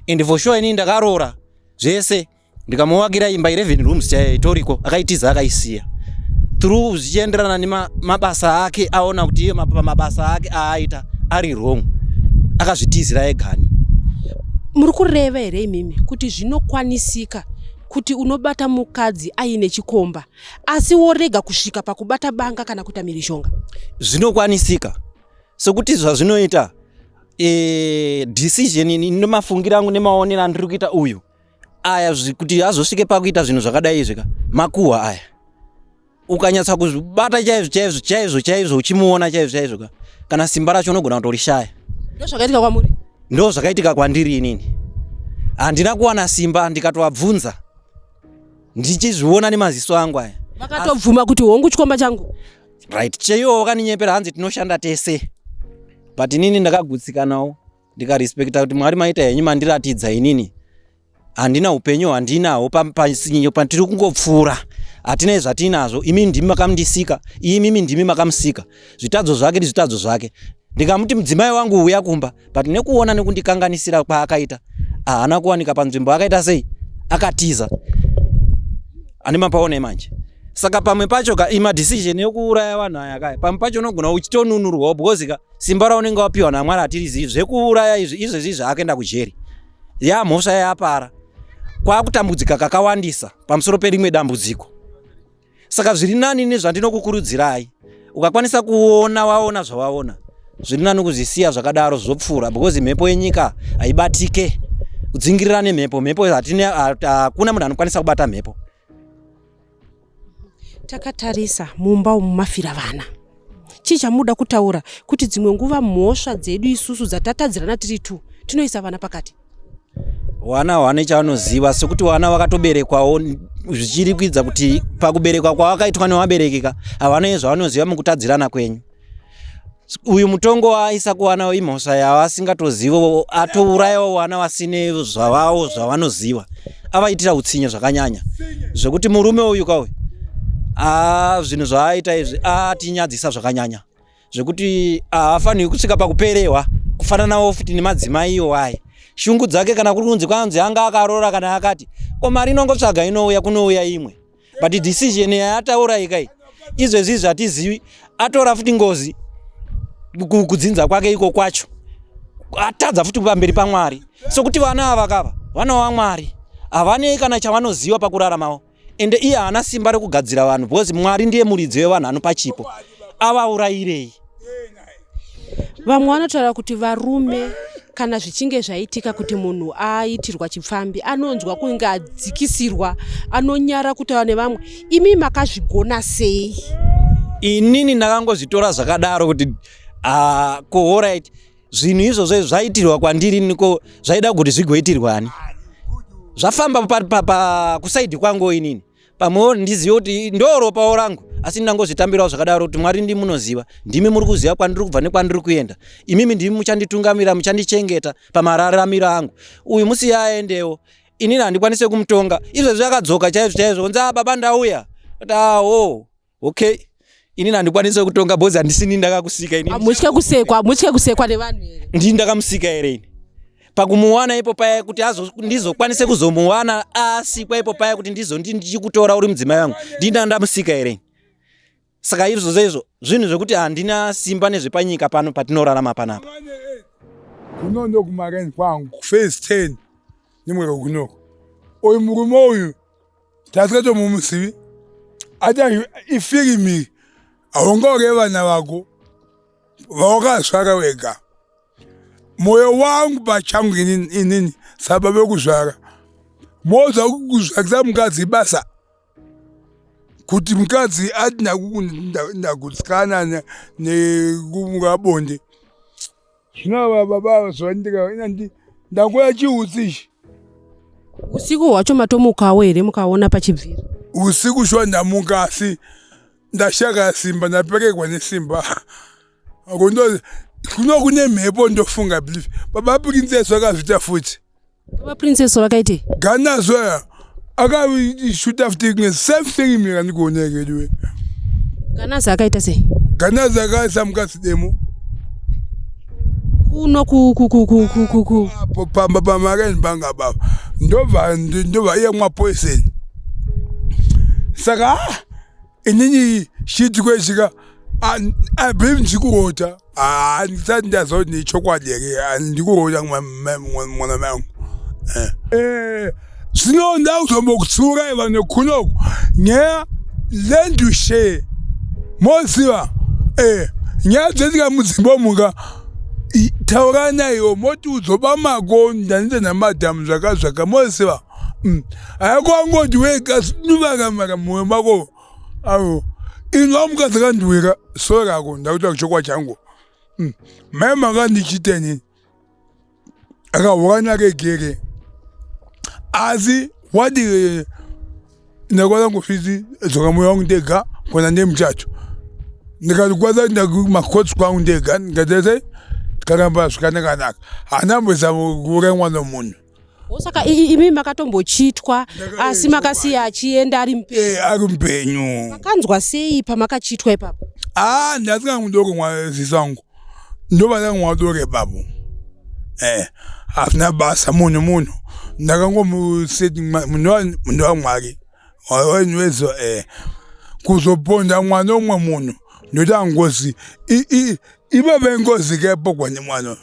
Speaker 7: and for sure inini ndakaroora zvese ndikamuvakira imba 11 rooms chaiyo itoriko akaitiza akaisiya through zvichienderana nemabasa ake aona kuti iye mabasa ake aaita ari wrong akazvitizira egani
Speaker 5: muri kureva here imimi kuti zvinokwanisika kuti unobata mukadzi aine chikomba asi worega kusvika pakubata banga kana kuita mhirizhonga
Speaker 7: zvinokwanisika sekuti zvazvinoita e, decision nemafungira angu nemaonero andiri kuita uyu aya kuti azosvike pakuita zvinhu zvakadai izvi ka makuhwa aya ukanyatsa kuzvibata chaizvo chaizvo chaizvo chaizvo uchimuona chaizvo chaizvo ka kana simba racho unogona kutorishaya
Speaker 5: ndo zvakaitika kwamuri
Speaker 7: ndo zvakaitika kwandiri inini handina kuwana simba ndikatovabvunza ndichizviona nemaziso angu aya
Speaker 5: vakatobvuma kuti hongu chikomba changu
Speaker 7: right cheiwo wakandinyepera hanzi tinoshanda tese but inini ndakagutsikanawo ndikarespecta kuti mwari maita henyu mandiratidza inini handina upenyu hwandinawo patiri kungopfuura hatinei zvatinazvo imi ndimi makamundisika imimi ndimi makamusika zvitadzo zvake ndizvitadzo zvake ndikamuti mudzimai wangu uya kumba but nekuona nekundikanganisira kwaakaita haana kuwanika panzvimbo akaita sei akatiza ane mapaone manje saka pamwe pacho ka ima decision yekuuraya vanhu aya kaya pamwe pacho unogona uchitonunurwawo because ka simba raunenge wapiwa namwari hatirizivi zvekuuraya izvi izvezvi zvaakaenda kujeri yamhosva yaapara kwakutambudzika kakawandisa pamusoro perimwe dambudziko saka zviri nani nezvandinokukurudzirai ukakwanisa kuona waona zvawaona zviri nani kuzvisiya zvakadaro zvopfuura because mhepo yenyika haibatike kudzingirira nemhepo mhepo hakuna munhu anokwanisa kubata mhepo
Speaker 5: Takatarisa mumba umu mafira vana. Chii chamuda kutaura kuti dzimwe nguva mhosva dzedu isusu dzatatadzirana tiri tu tinoisa vana pakati?
Speaker 7: Vana hwane chavanoziva sekuti vana vakatoberekwawo zvichiri kuidza kuti pakuberekwa kwavakaitwa nevabereki ka havana zvavanoziva mukutadzirana kwenyu. Uyu mutongo waaisa kuwana imhosva yavasingatozivo atourayawo vana vasine zvavawo zvavanoziva avaitira utsinye zvakanyanya zvekuti murume uyu kauyu a zvinhu zvaaita izvi atinyadzisa zvakanyanya zvekuti haafanirwi kusvika pakuperehwa kufananawo futi nemadzimai iwo aye shungu dzake kana kuri kunzi kwanzi anga akaroora kana akati ko mari inongotsvaga inouya kunouya imwe but decision yaataura ikai izvezvi izvi hatizivi atora futi ngozi kudzinza kwake iko kwacho atadza futi pamberi pamwari sokuti vana ava kava vana vamwari havanei kana chavanoziva pakuraramawo ende iye haana simba rekugadzira vanhu because mwari ndiye muridzi wevanhu anopa chipo avaurayirei
Speaker 5: Vamwe vanotaura kuti varume kana zvichinge zvaitika kuti munhu aitirwa chipfambi anonzwa kunge adzikisirwa, anonyara kutaura nevamwe. Imi makazvigona sei?
Speaker 7: Inini ndakangozvitora zvakadaro kuti ah, ko horait. Zvinhu izvozvo zvaitirwa kwandiri niko zvaida kuti zvigoitirwa ani? Zvafamba pa, pa, pa, kusaidi kwangu inini. Pamwewo ndizive kuti ndoropawo rangu asi ndangozvitambirawo zvakadaro kuti Mwari ndimi munoziva, ndimi muri kuziva kwandiri kubva nekwandiri kuenda, imimi ndimi muchanditungamira, muchandichengeta pamararamiro angu. Uyu musiye aendewo, inini handikwanise kumutonga. Izvezvi akadzoka chaizvo chaizvo kunzi ah, baba ndauya, kuti awo ah, okay, inini handikwanise kutonga bhozi handisini ndakakusika inini.
Speaker 5: Hamutye kusekwa, hamutye kusekwa nevanhu here?
Speaker 7: Ndini ndakamusika here ini? Pakumuwana ipo paya kuti ndizokwanise kuzomuwana asikwa ipo paya kuti ndichikutora uri mudzimai wangu, ndini ndamusika here? Saka izvozvo izvo zvinhu zvekuti handina simba nezvepanyika pano patinorarama panapa.
Speaker 4: Kuno ndokumareni kwangu kuphase 10 nimwero kunoko. Uyu murume uyu tasikatomumuzivi ati ifirimi haungaure vana vako vawakazvara wega. Moyo wangu pachangu inini sababa vekuzvara moza kuzvarisa mukadzi basa kuti mukadzi ati ndagutsikana nekumuka bonde. Zvino ava baba ava zvandika ndangoya chiutsi ichi.
Speaker 5: Usiku hwacho matomukawo here mukaona pachibvira?
Speaker 4: Usiku shuwa ndamuka asi ndashaka simba ndaperekwa nesimba. Kuno kuno kune mhepo ndofunga believe. Baba Princess vakazviita futi.
Speaker 5: Baba Princess vakaitei?
Speaker 4: Ganazo aya akashuta futi kunge same thing mina ndikuona kedu.
Speaker 5: Ganazo akaita sei?
Speaker 4: Ganazo akaisa mukadzi demo.
Speaker 5: Kuno ku ku ku ku ku ku ku.
Speaker 4: Apo pamba pamareni panga baba. Ndobva ndobva iye mwa poison. Saka inini chiitiko ichika I believe ndichikurota handisati ndaziva kuti nechokwadi here ndikurota mwana mangu zvino ndakuzombokutsiurai vanhu kunoku nyaya land share moziva nyaya dzetika mudzimba muka tauranaiwo moti udzoba mako ndanita namadhamu zvaka zvaka moziva hayakwangoti wega nuvakamaka mwoyo mako Avo inwa mukadzi akandiwira sorry ako ndakuita chokwa changu mai makandichita inini akahura naregere asi wadi ndakwana ngofisi dzoka moyo wangu ndega kwana nemuchato ndikati kwaza makotsi kwangu ndega ndikati tikaramba zvakanaka hana mbozama kuuraya mwana wemunhu
Speaker 5: Saka imi makatombochitwa asi makasiya achienda ari mupenyu.
Speaker 4: Eh, ari mupenyu.
Speaker 5: Makanzwa sei pamakachitwa ipapo?
Speaker 4: Ah, ndasingamudoro mwaziso angu. Ndovandangamwa doro ipapo. Eh, hazvina basa munhu munhu. Ndakangomuseti munhu munhu waMwari. Wainwezo eh kuzoponda mwana umwe munhu ndoita ngozi. Ibaba ingozi kepokwa nemwana.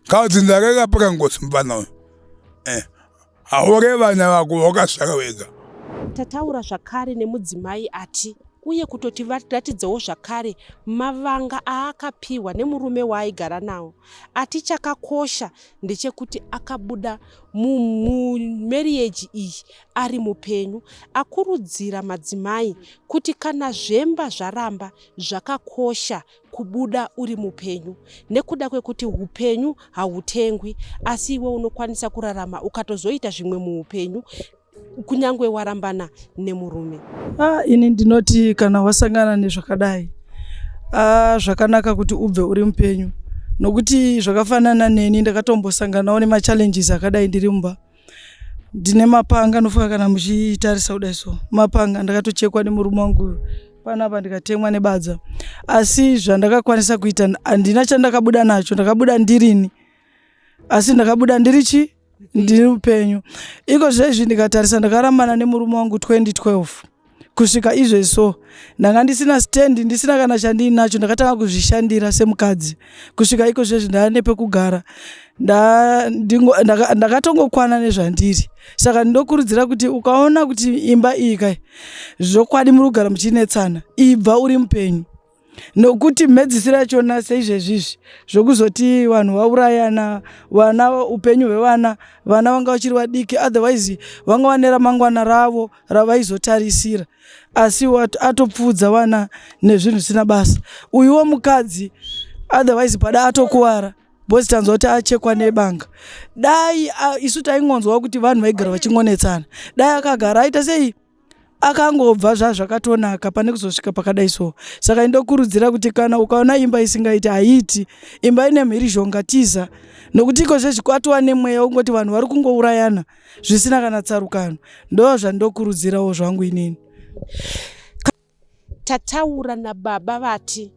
Speaker 4: Kadzi ndakakapaka ngozi mupfana uyu. Eh. Haure vana vako wakasvara wega.
Speaker 5: Tataura zvakare nemudzimai ati uye kutoti varatidzewo zvakare mavanga aakapihwa nemurume waaigara nawo. Ati chakakosha ndechekuti akabuda mumarriage iyi ari mupenyu. Akurudzira madzimai kuti kana zvemba zvaramba zvakakosha kubuda uri mupenyu nekuda kwekuti upenyu hahutengwi asi iwe unokwanisa kurarama ukatozoita zvimwe muupenyu kunyangwe warambana nemurume.
Speaker 8: Ah, ini ndinoti kana wasangana nezvakadai ah, zvakanaka kuti ubve uri mupenyu nokuti zvakafanana neni ndakatombosanganawo nemachallenges akadai ndiri mumba ndine mapanga nofunga kana muchitarisa kudai so mapanga ndakatochekwa nemurume wangu panapa ndikatemwa nebadza asi zvandakakwanisa kuita handina chandakabuda nacho ndakabuda ndirini asi ndakabuda ndiri chi ndiri mupenyu iko zvezvi ndikatarisa ndakarambana nemurume wangu 2012 kusvika izvezvi so ndanga ndisina stand ndisina kana chandiinacho ndakatanga kuzvishandira semukadzi kusvika iko zvezvi ndaane pekugara ndakatongokwana nezvandiri saka ndinokurudzira kuti ukaona kuti imba iyi kai zvokwadi muri kugara muchinetsana ibva uri mupenyu nokuti mhedzisiro yachona seizvezvizvi zvokuzoti vanhu vaurayana vana upenyu hwevana vana vanga vachiri vadiki otherwise vanga vane ramangwana ravo ravaizotarisira asi atopfuudza vana nezvinhu zvisina basa uyuwo mukadzi Otherwise pada atokuvara because tanzwa kuti achekwa nebanga. Dai isu taingonzwa kuti vanhu vaigara vachingonetsana, dai akagara aita sei, akangobva zvazvakatonaka pane kuzosvika pakadai. So saka indokurudzira kuti kana ukaona imba isingaiti, haiiti. Imba ine mhirizhonga, tiza, nokuti iko zvezvikwatova nemweya ungoti vanhu vari kungourayana zvisina kana tsarukano. Ndo zvandokurudzirawo zvangu inini.
Speaker 5: Tataura nababa vati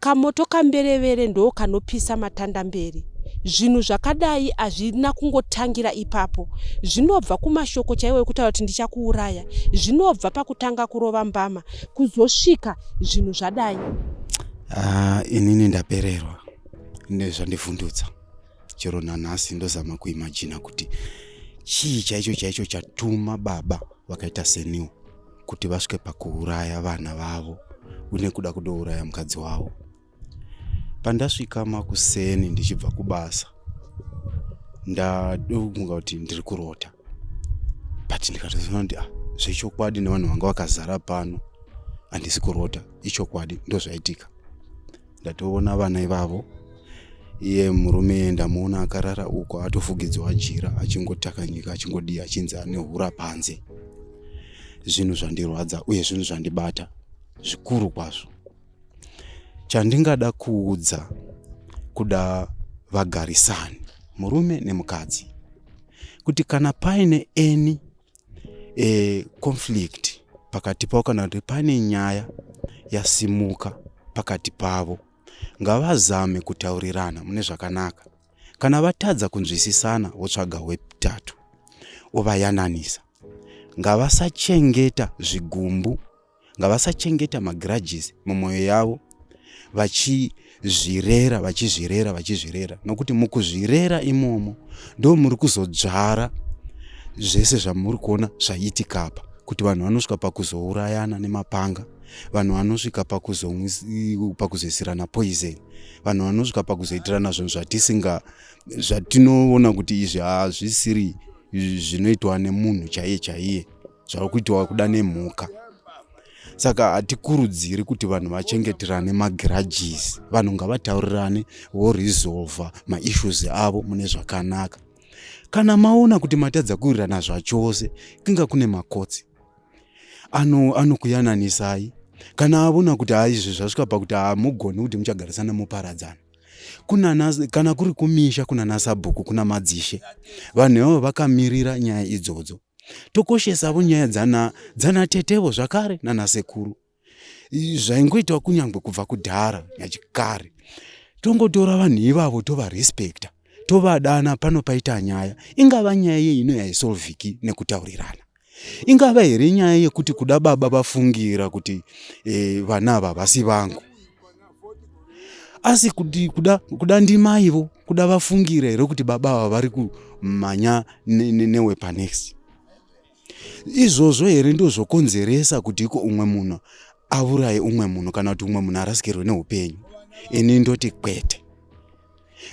Speaker 5: kamoto kamberevere ndo kanopisa matanda mberi. Zvinhu zvakadai hazvina kungotangira ipapo, zvinobva kumashoko chaiwo ekutaura kuti ndichakuuraya, zvinobva pakutanga kurova mbama kuzosvika zvinhu zvadai.
Speaker 1: Inini ndapererwa nezvandivhundutsa. Chero nanhasi ndozama kuimajina kuti chii chaicho chaicho chatuma baba vakaita seniwo kuti vasvike pakuuraya vana vavo, une kuda kudouraya mukadzi wavo. Pandasvika makuseni ndichibva kubasa, ndadofunga kuti ndiri kurota, but ndikatozoona kuti ah, zvechokwadi, nevanhu vanga vakazara pano, handisi kurota, ichokwadi, ndozvaitika. Ndatoona vana ivavo, iye murume ndamuona akarara uko atofugidzwa jira, achingotakanyika, achingodii, achinzi ane hura panze. Zvinhu zvandirwadza uye zvinhu zvandibata zvikuru kwazvo. Chandingada kuudza kuda vagarisani, murume nemukadzi, kuti kana paine any conflict pakati pavo, kana kuti pane nyaya yasimuka pakati pavo, ngavazame kutaurirana mune zvakanaka. Kana vatadza kunzwisisana, votsvaga wetatu ovayananisa. Ngavasachengeta zvigumbu, ngavasachengeta magrudges mumwoyo yavo, vachizvirera, vachizvirera, vachizvirera, nokuti mukuzvirera imomo ndo muri kuzodzvara zvese zvamuri kuona zvaitika apa, kuti vanhu vanosvika pakuzourayana nemapanga, vanhu vanosvika pakuzoisirana poison, vanhu vanosvika pakuzoitirana zvinhu zvatisinga, zvatinoona kuti izvi hazvisiri zvinoitwa nemunhu chaiye chaiye, zvava kuitwa kuda nemhuka. Saka hatikurudziri kuti vanhu vachengeterane magrudges. Vanhu ngavataurirane, voresolva maissues avo mune zvakanaka. Kana maona kuti matadza kuwirirana zvachose, kinga kune makotsi anokuyananisai. Kana avona kuti haizvi zvasvika pakuti hamugoni kuti muchagarisana, muparadzana, kunana kana kuri kumisha, kunana sabhuku, kuna madzishe, vanhu ivavo vakamirira nyaya idzodzo. Tokoshesavo nyaya dzana tetevo zvakare nanasekuru, zvaingoitwa kunyange kubva kudhara nyachikare. Tongotora vanhu ivavo, tovarespekta, tovadana pano paita nyaya. Ingava nyaya yeino yaisolviki nekutaurirana, ingava here nyaya yekuti kuda baba vafungira kuti vana ava vasi vangu, asi kuti kuda ndimaivo kuda vafungira here kuti baba ava vari kumhanya newe panext. Izvozvo here ndozvokonzeresa kuti iko umwe munhu auraye umwe munhu, kana kuti umwe munhu arasikirwe neupenyu? Ini ndoti kwete.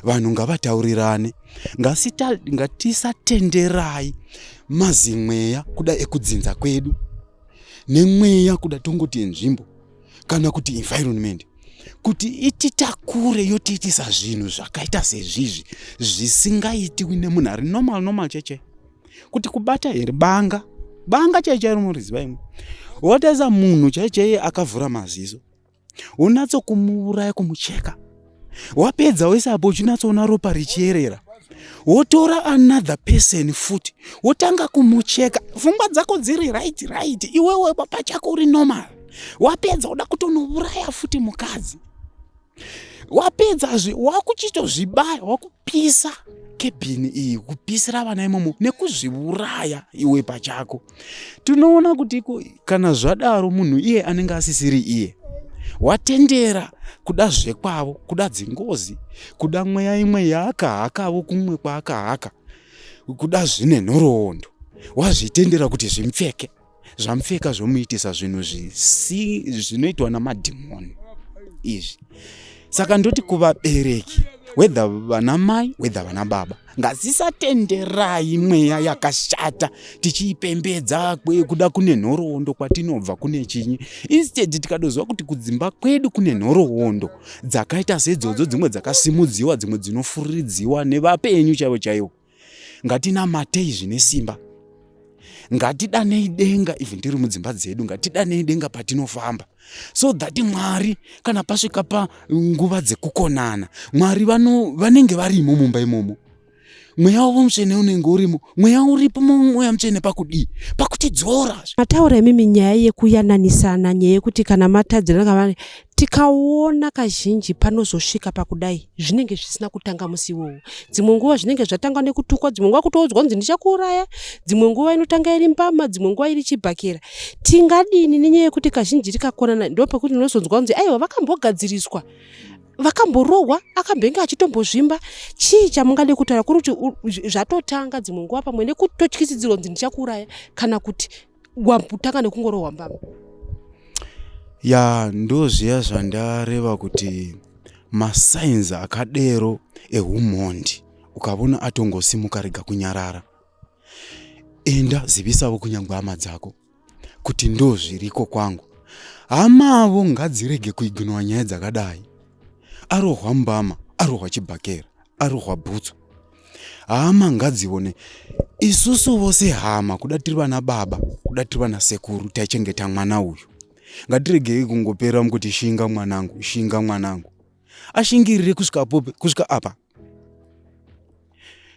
Speaker 1: Vanhu ngavataurirane. Ngatisatenderai mazimweya kuda ekudzinza kwedu, nemweya kuda tongoti enzvimbo kana kuti environment, kuti ititakure yotiitisa zvinhu zvakaita sezvizvi zvisingaitiwi nemunhu ari normal normal cheche. Kuti kubata here banga, banga chai chairo muriziva imwe, wotarisa munhu chai chaiye akavhura maziso, wonatso-kumuuraya, kumucheka, wapedza wese apo uchinatsoona ropa richierera, wotora another person futi, wotanga kumucheka, pfungwa dzako dziri right, iwewe pachako uri normal. Wapedza, uda kutonouraya futi mukadzi. Wapedzazve, wakuchitozvibaya, wakupisa kebhini iyi, kupisira vana imomo nekuzviuraya iwe pachako. Tinoona kuti iko kana zvadaro, munhu iye anenge asisiri iye. Watendera kuda zvekwavo, kuda dzingozi, kuda mweya imwe yaakahakavo kumwe kwaakahaka, kuda zvine nhoroondo, wazvitendera kuti zvimupfeke. Zvamupfeka, zvomuitisa zvinhu zvinoitwa namadhimoni izvi. Saka ndoti kuvabereki Whether vana mai, whether vana baba, ngatisatenderai mweya yakashata tichiipembedza kuda kune nhoroondo kwatinobva kune chinyi. Instead tikadoziva kuti kudzimba kwedu kune nhoroondo dzakaita sedzodzo, dzimwe dzakasimudziwa, dzimwe dzinofuriridziwa nevapenyu chaivo chaivo, ngatinamatei zvine simba, ngatidanei denga even tiri mudzimba dzedu, ngatidanei denga patinofamba, so that Mwari kana pasvika panguva dzekukonana, Mwari vanenge varimo mumba imomo, mweya wavo mutsvene unenge urimo, mweya uripo, mweya mutsvene pakudii? Pakutidzora.
Speaker 5: Mataura imimi nyaya yekuyananisana, nyaya yekuti kana matadzirana, tikaona kazhinji panozosvika pakudai zvinenge zvisina kutanga musi iwowo. Dzimwe nguva zvinenge zvatanga nekutukwa, dzimwe nguva kutoudzwa kunzi ndichakuuraya, dzimwe nguva inotanga iri mbama, dzimwe nguva iri chibhakera. Tingadini nenyaya yekuti kazhinji tikakonana ndo pekuti unozonzwa kunzi aiwa, vakambogadziriswa, vakamborohwa, akambenge achitombozvimba? Chii chamungade kutaura kuri kuti zvatotanga dzimwe nguva pamwe nekutotyisidzirwa kunzi ndichakuuraya, kana kuti wambotanga nekungorohwa mbama?
Speaker 1: Ya, ndo zviya zvandareva kuti masigns akadero ehumhondi ukavona atongosimuka, rega kunyarara, enda zivisavo kunyange hama dzako kuti ndo zviriko kwangu. Hamavo ngadzirege kuignora nyaya dzakadai. Arohwa mbama, arohwa chibhakera, arohwa bhutsu, hama ngadzione. Isusu vose hama, kuda tiri vana baba, kuda tiri vana sekuru, taichengeta mwana uyu. Ngatiregei kungopera mukuti shinga mwanangu, shinga mwanangu, ashingirire kusvika pope kusvika apa.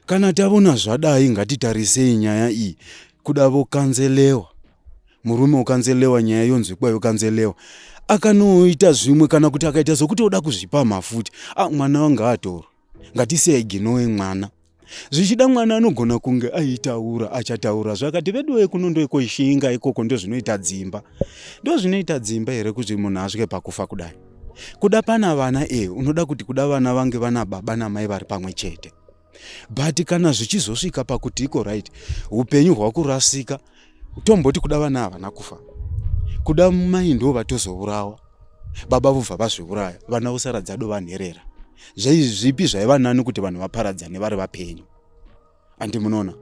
Speaker 1: Kana tavona zvadai, ngatitarisei nyaya iyi. Kuda vokanzelewa, murume ukanzelewa, nyaya yonzwikwa, yokanzelewa, akanoita zvimwe, kana kuti akaita sokuti oda kuzvipa mafuti, a mwana wangu ngaatorwe. Ngatisaignore mwana. Zvichida mwana anogona kunge aitaura, achataura zvakati veduwe kuno ndoikoishinga ikoko, ndozvinoita dzimba, ndozvinoita dzimba here kuti munhu asvike pakufa kudai? Kuda pana vana e unoda kuti kuda vana vange vana baba namai vari pamwe chete, but kana zvichizosvika pakuti iko right, upenyu hwakurasika, tomboti kuda vana havana kufa, kuda mai ndo vatozourawa, baba vobva vazviuraya, vana vosara dzadova nherera, zvipi zvaiva nani? Kuti vanhu vaparadzane vari vapenyu, andi munoona?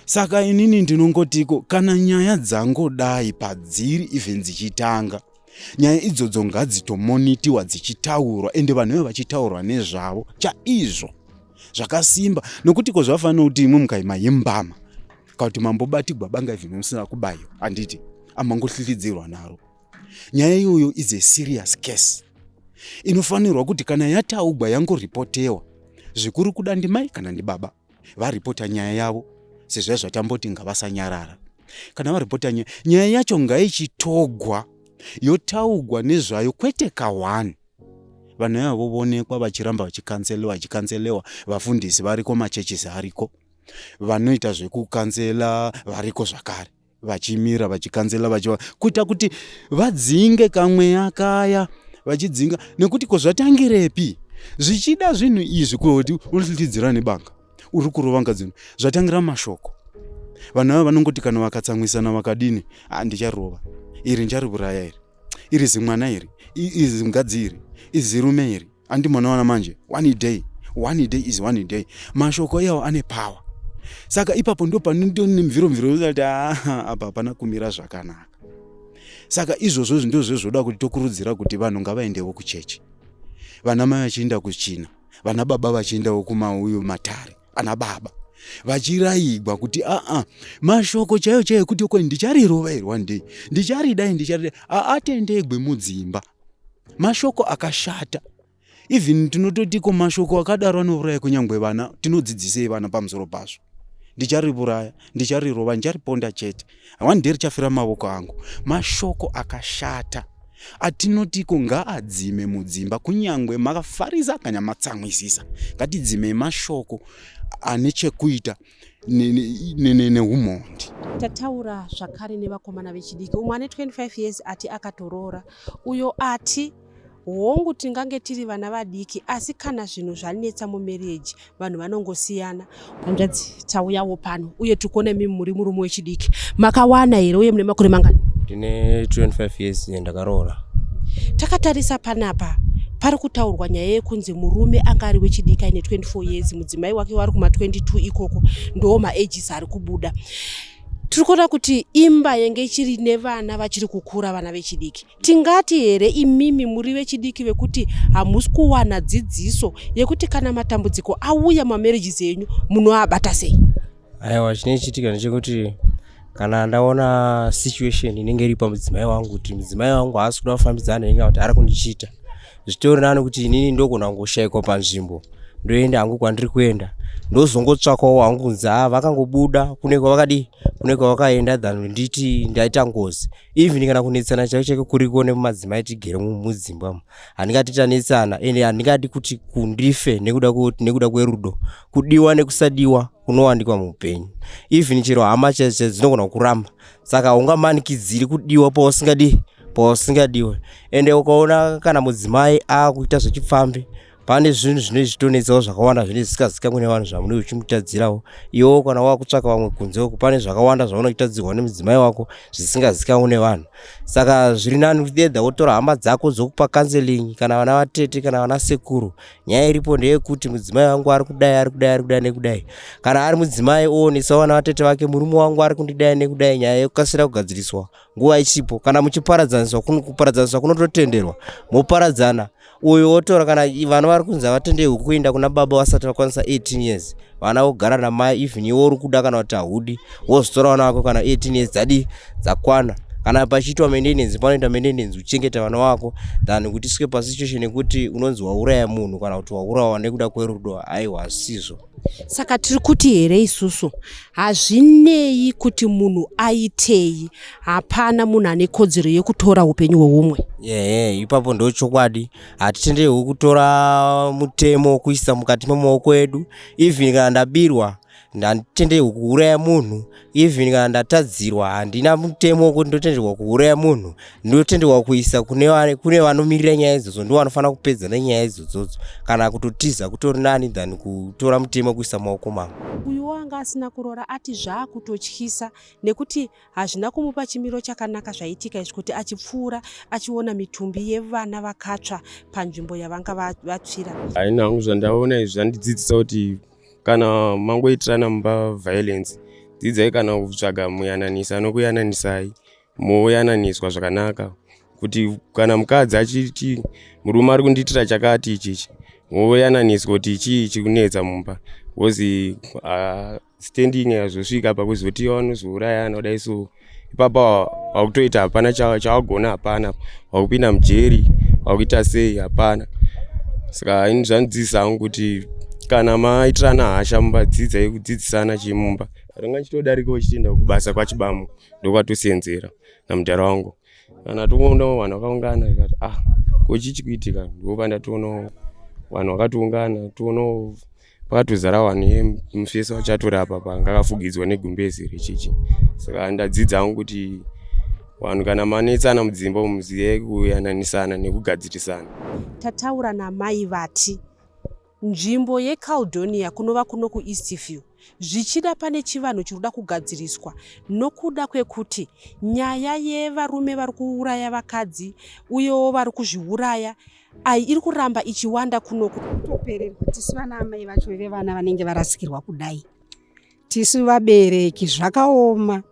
Speaker 1: Saka inini ndinongotiko kana nyaya dzangodai padziri, even dzichitanga, nyaya idzodzo ngadzitomonitiwa, dzichitaurwa, ende vanhu veve vachitaurwa nezvavo chaizvo zvakasimba, nokuti ko zvafanira kuti imwe mukaima yembama kana kuti mambobatigwa banga even musina kubayiwa, handiti amangohlilidzirwa naro? Nyaya iyoyo is a serious case inofanirwa kuti kana yataugwa, yangoripotewa, zvikuru kuda ndimai kana ndibaba varipota nyaya yavo, sezvaya zvatamboti ngavasanyarara. Kana varipota nyaya, nyaya yacho ngaichitogwa, yotaugwa nezvayo, kwete ka1. Vanhu ava voonekwa vachiramba vachikanselewa, vachikanselewa. Vafundisi variko, machurches ariko, vanoita zvekukansela variko zvakare, vachimira vachikansela, vachiva kuita kuti vadzinge kamweya kaya, vachidzinga. Nekuti ko zvatangirepi? Zvichida zvinhu izvi kuti unohlitidzira nebanga, uri kurova ngadzino, zvatangira mashoko. Vanhu ava vanongoti kana vakatsamwisana vakadini, ah, ndicharova iri, ndichariuraya iri, iri zimwana iri, iri zimukadzi iri, izirume iri, andi munoona manje? One day, one day is one day. Mashoko iyawo ane power. Saka ipapo ndo panotone mviro mviro kuti apa hapana kumira zvakanaka. Saka izvozvo ndo zvezvoda kuti tokurudzira kuti vanhu ngavaendewo kuchechi, vana mai vachienda kuchina, vana baba vachiendawo kumauyu matare, ana baba vachirayigwa kuti aa, mashoko chaiyo chaiyo ekuti ko ndicharirova iri one day, ndicharidai, ndicharidai, aatendegwe mudzimba. Mashoko akashata. Even tinototiko mashoko akadaro anouraya kunyangwe vana. Tinodzidzisei vana pamusoro pazvo? Ndicharivuraya, ndicharirova, ndichariponda chete, one day richafira mavoko angu. Mashoko akashata atinotiko ngaadzime mudzimba. Kunyangwe makafarisa kana matsamwisisa, ngatidzimei mashoko ane chekuita neumhondi.
Speaker 5: Tataura zvakare nevakomana vechidiki. Umwe ane 25 years ati akatoroora, uyo ati hongu, tingange tiri vana vadiki, asi kana zvinhu zvanetsa mumarriage vanhu vanongosiyana. Hanzvadzi, tauyawo pano uye tiri kuona imimi muri murume wechidiki. Makawana here uye mune makore mangani?
Speaker 9: Ndine 25 years, ndakaroora.
Speaker 5: Takatarisa panapa pane Pari kutaurwa nyaya yekunzi murume anga ari wechidiki aine 24 years, mudzimai wake wari kuma 22 ikoko, ndo maages ari kubuda. Tiri kuona kuti imba yenge ichiri nevana vachiri kukura, vana vechidiki. Tingati here imimi muri vechidiki vekuti hamusi kuwana dzidziso yekuti kana matambudziko auya mamarriages enyu munoabata sei?
Speaker 9: Aiwa, chinenge chiitika ndechekuti kana ndaona situation inenge iri pamudzimai wangu, kuti mudzimai wangu haasi kuda kufambidzana neni kana kuti ari kundichita, zvitori nani kuti inini ndogona kungoshaikwa panzvimbo, ndoenda hangu kwandiri kuenda, ndozongotsvakawo hangu kunzi ha vakangobuda kune kwavakadii, kune kwavakaenda, than nditi ndaita ngozi. Even kana kunetsana chaiko chaiko kuriko nemumadzimai tigere mudzimba umu, handingati tanetsana ende handingadi kuti kundife nekuda kwerudo. Kudiwa nekusadiwa kunowanikwa muupenyu, even chero hama chaidzo dzinogona kuramba, saka ungamanikidziri kudiwa pausingadi pausingadiwe. Ende ukaona kana mudzimai akuita zvechipfambi, pane zvinhu zvinenge zvichitonetsawo zvakawanda zvinenge zvisingazikanwi nevanhu zvamunenge uchimutadzirawo iwewo. Kana wakutsvaka vamwe kunze uku, pane zvakawanda zvaunotadzirwa nemudzimai wako zvisingazikanwi nevanhu. Saka zviri nani kuti either wotora hama dzako dzokupa counseling, kana vana vatete kana vana sekuru. Nyaya iripo ndeyekuti mudzimai wangu ari kudai, ari kudai, ari kudai nekudai. Kana ari mudzimai, oonesa vana vatete vake, murume wangu ari kundidai nekudai. Nyaya yekukasira kugadziriswa nguva ichipo. Kana muchiparadzaniswa, kuparadzaniswa kunototenderwa, moparadzana, uyu wotora. Kana vana vari kunzi havatenderwi kuenda kuna baba vasati vakwanisa 18 years, vana vogara namai. Even iwe uri kuda kana kuti haudi, wozotora vana vako kana 18 years dzadi dzakwana. Kana pachiitwa maintenance, panoita maintenance, uchengeta vana vako, than kuti isvike pasituation yekuti unonzi wauraya munhu kana kuti waurawa nekuda kwerudo. Aiwa, hazvisizvo.
Speaker 5: Saka tiri kuti here isusu, hazvinei kuti munhu aitei, hapana munhu ane kodzero yekutora upenyu hweumwe?
Speaker 9: Ehe, ipapo ndo chokwadi. Hatitenderwi kutora mutemo kuisa mukati memaoko edu. Even kana ndabirwa, handitenderwi kuuraya munhu. Even kana ndatadzirwa, handina mutemo wekuti ndotenderwa kuuraya munhu. Ndinotenderwa kuisa kune vanomirira nyaya idzodzo, ndo vanofanira kupedza nenyaya idzodzodzo. Kana kutotiza kutori nani than kutora mutemo kuisa maoko mangu.
Speaker 5: Uyu wanga asina kuroora ati zvaakutotyisa nekuti hazvina kumupa chimiro chakanaka zvaitika izvi, kuti achipfuura achiona mitumbi yevana vakatsva panzvimbo yavanga vatsvira.
Speaker 10: Haina hangu zvandaona izvi, zvandidzidzisa kuti kana mangoitirana mumba violence, dzidzai kana kutsvaga muyananisi anokuyananisai, moyananiswa zvakanaka. Kuti kana mukadzi achiti murume ari kundiitira chakati ichichi, moyananiswa kuti chii chikunetsa mumba, because standing yazosvika pakuzoti vanozourayana kudai, so ipapa wakutoita hapana chawagona, hapana, wakupinda mujeri, wakuita sei, hapana. Saka ini zvandidzidzisa hangu kuti kana maitirana hasha mumba, dzidzai kudzidzisana chimumba. Ringa chitodarikawo chichienda kubasa kwaChibamu, ndokwatosenzera namudhara wangu. Kana toona vanhu vakaungana, ikati, "Ah, ko chii chikuitika?" Ndopandatoona vanhu vakatoungana, toonawo pakatozara vanhu, mufesi wachatorapa panga akafugidzwa negumbezi rechichi. Saka ndadzidza hangu kuti vanhu kana manetsana mudzimba muzive kuyananisana nekugadzirisana.
Speaker 5: Tataura namai vati nzvimbo yeCaldonia, kunova kuno kuEastview, zvichida pane chivanhu chiri kuda kugadziriswa nokuda kwekuti nyaya yevarume vari kuuraya vakadzi uyewo vari kuzviuraya ai iri kuramba ichiwanda kunoku.
Speaker 11: Topererwa tisu vana amai vacho vevana vanenge varasikirwa kudai, tisu vabereki. Zvakaoma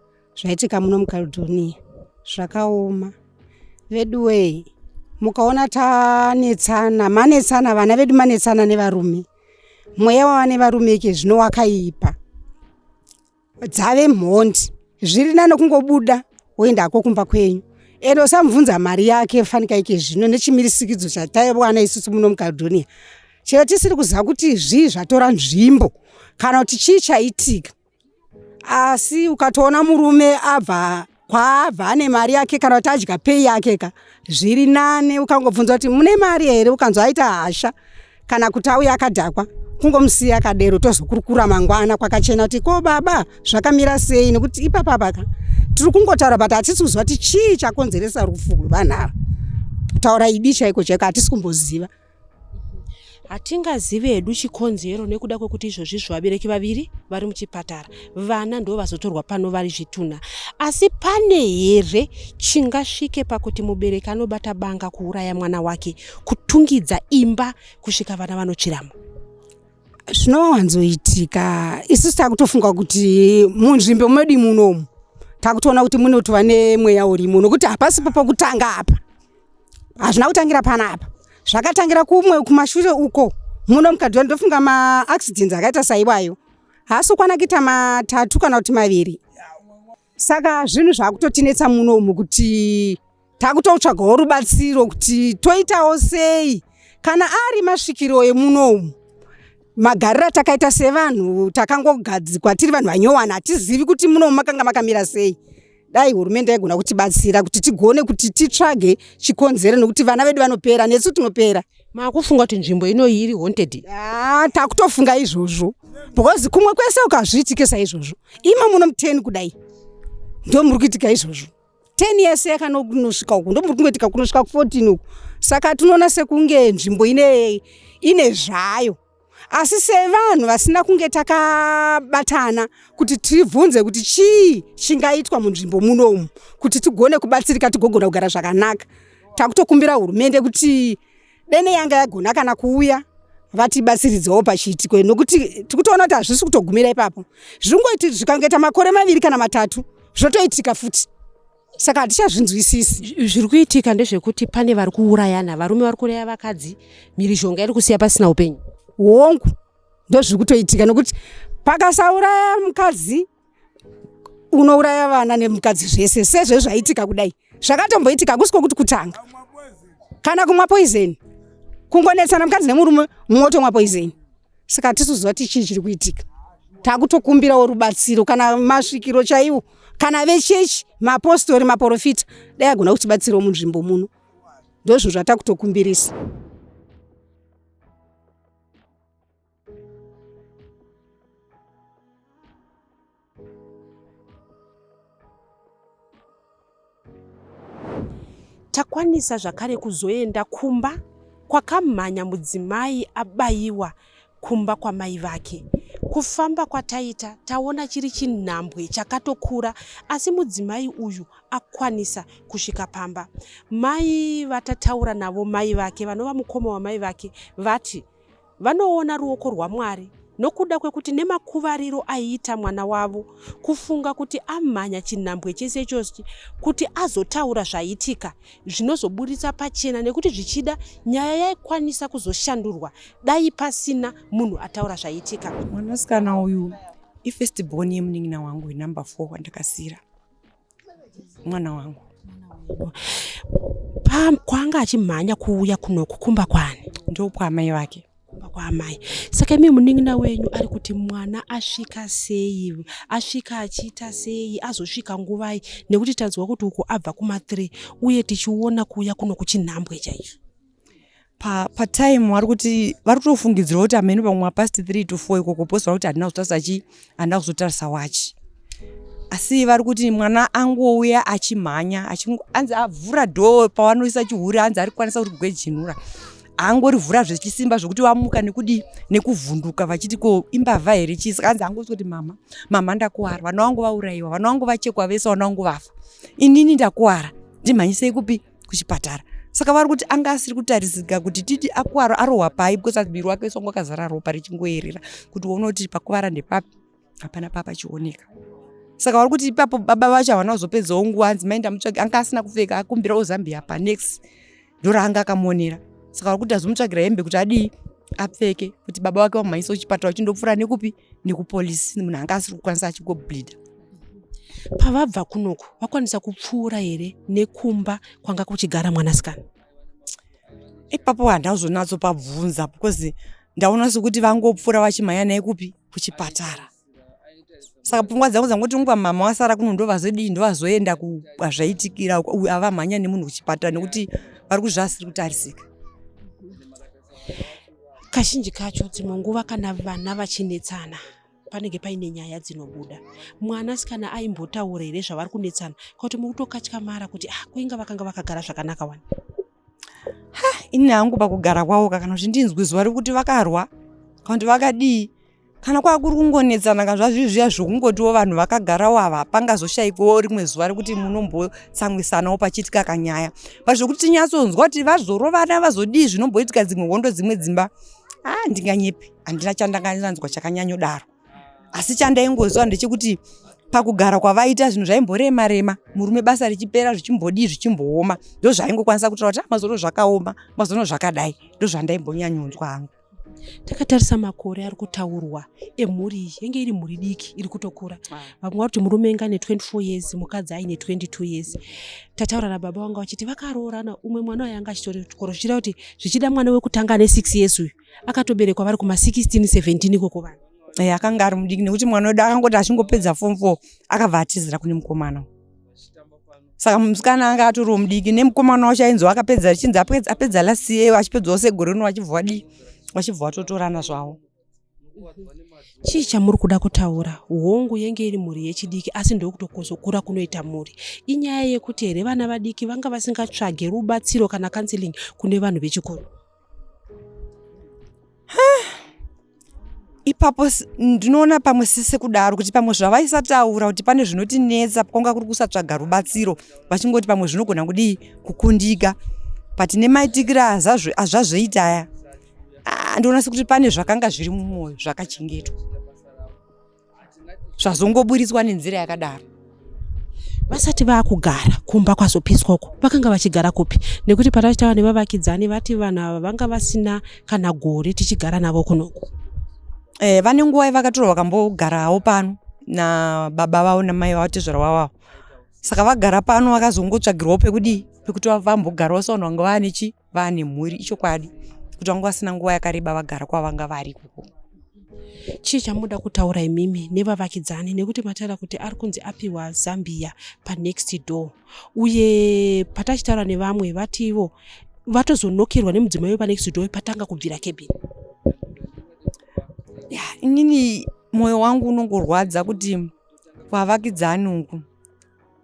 Speaker 11: zvaitika muno muCaledonia, zvakaoma veduwei. Mukaona tanetsana, manetsana vana vedu, manetsana nevarume, mweya wava nevarume ike zvino wakaipa, dzave mhondi. Zviri nani kungobuda woendako kumba kwenyu, ende usamubvunza mari yake. Fanika ike zvino nechimirisikidzo chataiwana isusu muno muCaledonia, chero tisiri kuziva kuti zvii zvatora nzvimbo kana kuti chii chaitika, asi ukatoona murume abva kwaabva ane mari yake kana kuti adya pay yake ka, zviri nane ukangobvunza kuti mune mari here, ukanzwa aita hasha kana kuti auya akadhakwa, kungomusiya akadero, tozokurukura mangwana kwakachena kuti ko baba zvakamira sei. Nekuti ipapa ka tiri kungotaura, but hatisi kuziva kuti chii chakonzeresa rufu rwevanhu ava. Kutaura idi chaiko chaiko, hatisi kumboziva.
Speaker 5: Hatingazive hedu chikonzero nekuda kwekuti izvozvizvo vabereki vaviri vari muchipatara, vana ndo vazotorwa pano vari zvitunha. Asi pane here chingasvike pakuti mubereki anobata banga kuuraya mwana wake, kutungidza imba kusvika vana vanotsviramo?
Speaker 11: Zvinowanzoitika isusu takutofunga kuti munzvimbo medu munomu takutoona kuti munotova nemweya urimo nokuti hapasipo pokutanga apa. Hazvina kutangira panapa, zvakatangira kumwe kumashure uko muno mukadhi. Ndofunga maaccidents akaita saiwayo haasi kukwana kuita matatu kana kuti maviri. Saka zvinhu zvakutotinetsa munomu kuti takutotsvagawo rubatsiro kuti toitawo sei kana ari masvikiro emunomu. Magariro atakaita sevanhu takangogadzikwa tiri vanhu vanyowana, hatizivi kuti munomu makanga makamira sei. Dai hurumende yaigona kutibatsira kuti tigone kuti titsvage chikonzero, nekuti vana vedu vanopera nesu tinopera.
Speaker 5: Makufunga kuti nzvimbo inoyi iri haunted?
Speaker 11: Ah, takutofunga izvozvo because kumwe kwese ukazviitike saizvozvo, imo muno muteni kudai ndo muri kuitika izvozvo. 10 years yakanonosvika uku ndo muri kungoitika kunosvika ku14 uku. Saka tinoona sekunge nzvimbo ine ine zvayo, asi sevanhu vasina kunge takabatana kuti tibvunze kuti chii chingaitwa munzvimbo munomu kuti tigone kubatsirika, tigogona kugara zvakanaka. Takutokumbira hurumende kuti dene yanga yagona kana kuuya vatibatsiridzewo pachiitiko, nokuti tikutoona kuti hazvisi kutogumira ipapo. Zvingoiti zvikangoita makore maviri kana matatu zvotoitika futi, saka hatichazvinzwisisi.
Speaker 5: Zviri kuitika ndezvekuti pane vari kuurayana, varume vari kuuraya vakadzi, mhirizhonga iri kusiya pasina upenyu.
Speaker 11: Hongu, ndozviri kutoitika, nokuti pakasauraya mukadzi unouraya vana nemukadzi zvese. Sezvo zvaitika kudai, zvakatomboitika kusi kwokuti kutanga kana kumwa poison, kungonetsana mukadzi nemurume, mumwe otomwa poison. Saka hatisi kuziva kuti chii chiri kuitika. Takutokumbirawo rubatsiro kana masvikiro chaiwo kana vechechi, mapostori, maprofita, dai agona kutibatsirawo munzvimbo muno. Ndozvo zvatakutokumbirisa.
Speaker 5: Takwanisa zvakare kuzoenda kumba kwakamhanya mudzimai abayiwa kumba kwamai vake. Kufamba kwataita taona chiri chinhambwe chakatokura, asi mudzimai uyu akwanisa kusvika pamba. Mai vatataura navo, mai vake vanova mukoma wamai vake, vati vanoona ruoko rwaMwari nokuda kwekuti nemakuvariro aiita mwana wavo, kufunga kuti amhanya chinhambwe chese ichochi kuti azotaura zvaitika zvinozoburitsa pachena, nekuti zvichida nyaya yaikwanisa kuzoshandurwa dai pasina munhu ataura zvaitika.
Speaker 2: Mwanasikana uyu ifirst born yemunin'ina wangu wenumber 4 wandakasira, mwana wangu.
Speaker 5: Kwaanga achimhanya kuuya kunoku kumba kwani?
Speaker 2: Ndokwaamai vake.
Speaker 5: Kumba kwaamai. Saka imi munin'ina wenyu ari kuti mwana asvika sei, asvika achiita sei, azosvika nguvai? Nekuti tanzwa kuti uku abva kuma3 uye tichiona kuuya kuno kuchinhambwe chaicho.
Speaker 2: Patime vari kuti vari kutofungidzira kuti amene pamwe past 3 to 4 ikoko posi vari kuti handina kuzotarisa chii, handina kuzotarisa wachi, asi vari kuti mwana angouya achimhanya, anzi avhura dhoo pavanoisa chihuri, anzi ari kukwanisa kuti gwejinura, angorivhura zvechisimba zvokuti vamuka nekudii nekuvhunduka vachiti ko imbavha here chii. Saka anzi angoti kuti mama, mama, ndakuwara, vana vangu vaurayiwa, vana vangu vachekwa vese, vana vangu vafa, inini ndakuwara, ndimhanyisei kupi? Kuchipatara. Saka vari kuti anga asiri kutarisika kuti titi akuwara arohwa pai, because muviri wake wese wanga wakazara ropa richingoerera, kuti uone kuti pakuvara ndepapi, hapana papachioneka. Saka vari kuti ipapo baba vacho havana kuzopedzawo nguva, hanzi maenda mutsvage, anga asina kupfeka, akumbirawo zambia panex ndoraanga akamonera. Saka vari kuti azomutsvagira hembe kuti adii apfeke, kuti baba vake vamumhanyisa kuchipatara, vachindopfuura nekupi, nekupolisi, munhu anga asiri kukwanisa achingobleeda.
Speaker 5: Pavabva kunoku vakwanisa kupfuura here nekumba kwanga kuchigara mwanasikana?
Speaker 2: Ipapo handazonatso pabvunza because ndaona sekuti vangopfuura vachimhanya naye kupi, kuchipatara. Saka pfungwa dzangu dzangoti unguva mama wasara kuno ndovazodii, ndovazoenda kwazvaitikira, uyu avamhanya nemunhu kuchipatara nekuti vari kuzvaasiri kutarisika.
Speaker 5: Kazhinji kacho dzimwe nguva kana vana vachinetsana panenge paine nyaya dzinobuda. Mwanasikana aimbotaura here zvavari kunetsana, kuti muri kutokatyamara kuti ah, kuinga vakanga vakagara zvakanaka wani?
Speaker 2: Ha, Ini hangu pakugara kwavo ka kana kuti ndinzwi zuva rekuti vakarwa kana kuti vakadii kana kwakuri kungonetsana ka zvazviri zviya zvokungotiwo vanhu vakagarawo ava pangazoshaikwawo rimwe zuva rekuti munombotsamwisanawo pachiitika kanyaya but zvokuti tinyatsonzwa kuti vazorovana vazodii zvinomboitika dzimwe hondo dzimwe dzimba a ah, ndinganyepi handina chandanganzwa chakanyanyodaro asi chandaingoziva ndechekuti pakugara kwavaita zvinhu zvaimborema rema murume basa richipera zvichimbodii zvichimbooma ndozvaingokwanisa kutaura kuti ah, mazono zvakaoma mazono zvakadai ndozvandaimbonyanyonzwa hangu
Speaker 5: Takatarisa makore ari kutaurwa emhuri iyi, yenge iri mhuri diki iri kutokura. Ah. Vamwe vari kuti murume inga ane 24 years, mukadzi aine 22 years. Tataura nababa vanga vachiti vakaroorana, umwe mwana uyu anga achitori kuchikoro, zvichireva kuti zvichida mwana wekutanga ane 6 years uyu akatoberekwa vari kuma 16 17 ikoko vana.
Speaker 2: Eh, akanga ari mudiki nekuti mwana wedu akangoti achingopedza form 4 akabva atizira kune mukomana. Saka musikana anga atoriwo mudiki nemukomana wacho ainzi akapedza achinzi apedza last year achipedzawo segore rino vachibva vadii vachibva vatotorana zvavo.
Speaker 5: Chii chamuri kuda kutaura? Hongu yenge iri mhuri yechidiki asi ndokutokuzokura kunoita mhuri. Inyaya yekuti here vana vadiki vanga vasingatsvage rubatsiro kana counseling kune vanhu vechikuru?
Speaker 2: Ipapo ndinoona pamwe sekudaro kuti pamwe zvavaisataura kuti pane zvinotinetsa kwanga kuri kusatsvaga rubatsiro vachingoti pamwe zvinogona kudii kukundika but nemaitikiro azvazvoita aya ah, ndinoona sekuti pane zvakanga zviri mumwoyo zvakachengetwa zvazongoburitswa nenzira yakadaro.
Speaker 5: Vasati vaakugara kumba kwazopiswa uko vakanga vachigara kupi nekuti patachitaura nevavakidzani vati vanhu ava vanga vasina kana gore tichigara navo kunoku.
Speaker 2: Eh, vane nguva yavakatorwa vakambogarawo pano nababa vavo namai vavo tezvara vavo avo saka vagara pano vakazongotsvagirwawo pekudii pekuti vambogarawo sevanhu vanga vaane chii vane mhuri ichokwadi kuti vanga vasina nguva yakareba vagara kwavanga vari ikoko.
Speaker 5: Chii chamunoda kutaura imimi nevavakidzani nekuti mataura kuti ari kunzi apiwa Zambia panext door uye patachitaura nevamwe vati ivo vatozonokerwa nemudzimai wepanext door patanga kubvira cabin.
Speaker 2: Ya, inini mwoyo wangu unongorwadza kuti kwavakidzani uku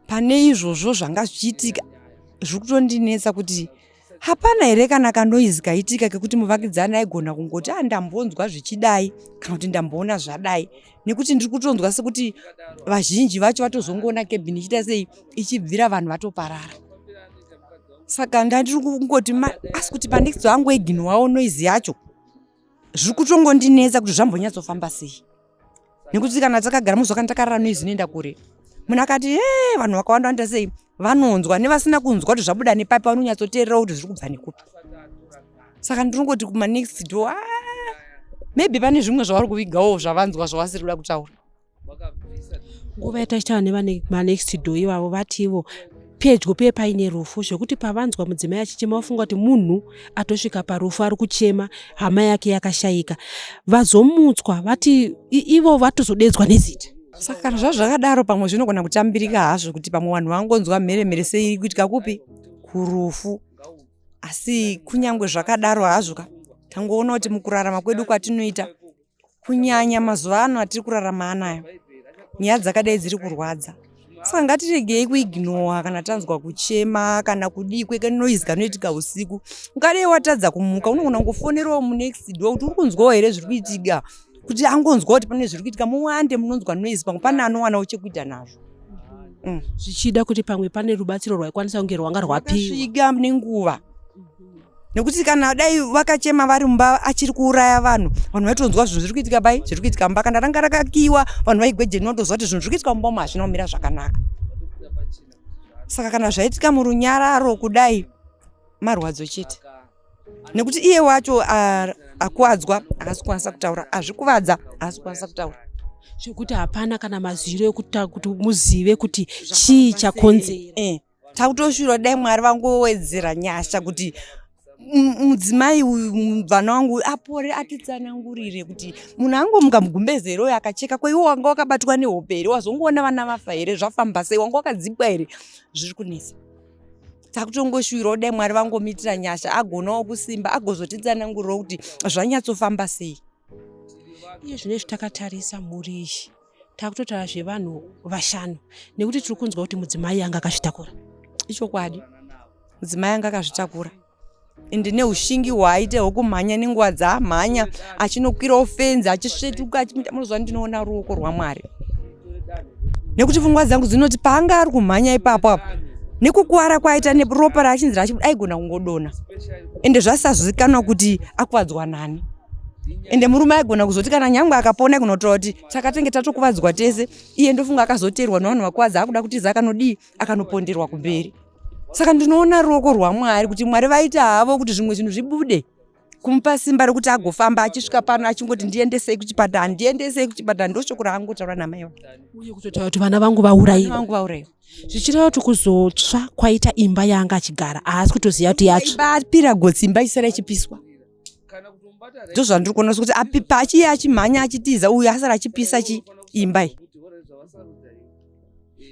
Speaker 2: Pane izvozvo zvanga zvichiitika zviri kutondinetsa kuti hapana here kana kanoizi kaitika kekuti muvakidzani aigona kungoti ah ndambonzwa zvichidai kana kuti ndamboona zvadai nekuti ndiri kutonzwa sekuti vazhinji vacho vatozongoona kebhini ichiita sei ichibvira vanhu vatoparara saka ndandiri kungoti asi kuti panext angu eginowawo noizi yacho zviri kutongondinetsa kuti zvambonyatsofamba sei nekuti kana takagara muzuva kana takarara noise inoenda kure munhu akati e vanhu vakawanda vanoita sei vanonzwa nevasina kunzwa kuti zvabuda nepapi vanonyatsoteerera kuti zviri kubva nekupi saka ndinongoti kumanext door ah, maybe pane zvimwe zvavari kuvigawo zvavanzwa zvavasiri kuda kutaura
Speaker 5: Nguva yatachitaura nevanext door ivavo vati ivo pedyo peye paine rufu zvekuti pavanzwa mudzimai achichema vafunga kuti munhu atosvika parufu ari kuchema hama yake yakashaika vazomutswa vati ivo vatozodedzwa nezita.
Speaker 2: Saka kana zvazvo zvakadaro pamwe zvinogona kutambirika hazvo kuti pamwe vanhu vangonzwa mhere mhere sei iri kuitika kupi kurufu asi kunyange zvakadaro hazvo ka tangoona kuti mukurarama kwedu kwatinoita kunyanya mazuva ano atiri kurarama anayo nyaya dzakadai dziri kurwadza saka ngatiregei kuignowa kana tanzwa kuchema kana kudii kweke noise kanoitika usiku ungadei watadza kumuka unogona kungofonerawo munext door kuti uri kunzwawo here zviri kuitika kuti angonzwa kuti pane zviri kuitika muwande munonzwa noise pamwe pane anowanawo chekuita nazvo
Speaker 5: mm. zvichida kuti pamwe pane rubatsiro rwaikwanisa kunge rwanga
Speaker 2: rwapiwa nenguva nekuti kana dai vakachema vari mumba achiri kuuraya vanhu vanhu vaitonzwa zvinhu zviri kuitika pai zviri kuitika mumba kana ranga rakakiwa vanhu vaigwejeni vanotoziva kuti zvinhu zviri kuitika mumba umu hazvina kumira zvakanaka saka kana zvaitika murunyararo kudai marwadzo chete nekuti iye wacho akuwadzwa haasi kukwanisa kutaura azvikuvadza haasi kukwanisa kutaura
Speaker 5: zvekuti hapana kana maziro ekuti muzive kuti chii chakonzera eh.
Speaker 2: Takutoshura dai Mwari vangowedzera nyasha kuti mudzimai uyu mubvana wangu apore atitsanangurire kuti munhu angomuka mugumbeze here uyo akacheka ko iwo wanga wakabatwa nehope here wazongoona vana vafa here zvafamba sei wanga wakadzipwa here zviri kunetsa takutongoshuvirawo dai Mwari vangomuitira nyasha agonawo kusimba agozotitsanangurirawo kuti zvanyatsofamba sei.
Speaker 5: Iye zvino izvi takatarisa mhuri iyi takutotaura zvevanhu vashanu nekuti tiri kunzwa kuti mudzimai anga akazvitakura.
Speaker 2: Ichokwadi mudzimai anga akazvitakura. Ende neushingi hwaaita hwekumhanya nenguva dzaamhanya achinokwirawo fenzi achisvetuka achipinda munoziva ndinoona ruoko rwaMwari. Nekuti pfungwa dzangu dzinoti paanga ari kumhanya ipapo apo nekukuwara kwaaita neropa raachinzi rachibuda aigona kungodona ende zvasazikanwa kuti akuvadzwa nani ende murume aigona kuzoti kana nyangwe akapona aigona kutaura kuti takatenge tatokuvadzwa tese iye ndofunga akazoteerwa nevanhu vakuvadza akuda kutiza akanodii akanoponderwa kumberi saka ndinoona ruoko rwamwari kuti mwari vaita havo kuti zvimwe zvinhu zvibude kumupa simba rekuti agofamba achisvika pano achingoti ndiendesei kuchipatara ndiendesei kuchipatara ndoshoko raangotaura namai vake
Speaker 5: uye kutotaura kuti vana vangu vauraiwa
Speaker 2: vangu vauraiwa
Speaker 5: zvichireva kuti kuzotsva kwaita imba yaanga achigara haasi kutoziva kuti yatsva
Speaker 2: apira gotsi imba isara ichipiswa ndozvandiri kuona sokuti achiye achimhanya achitiza uyu asara achipisa chi imba iyi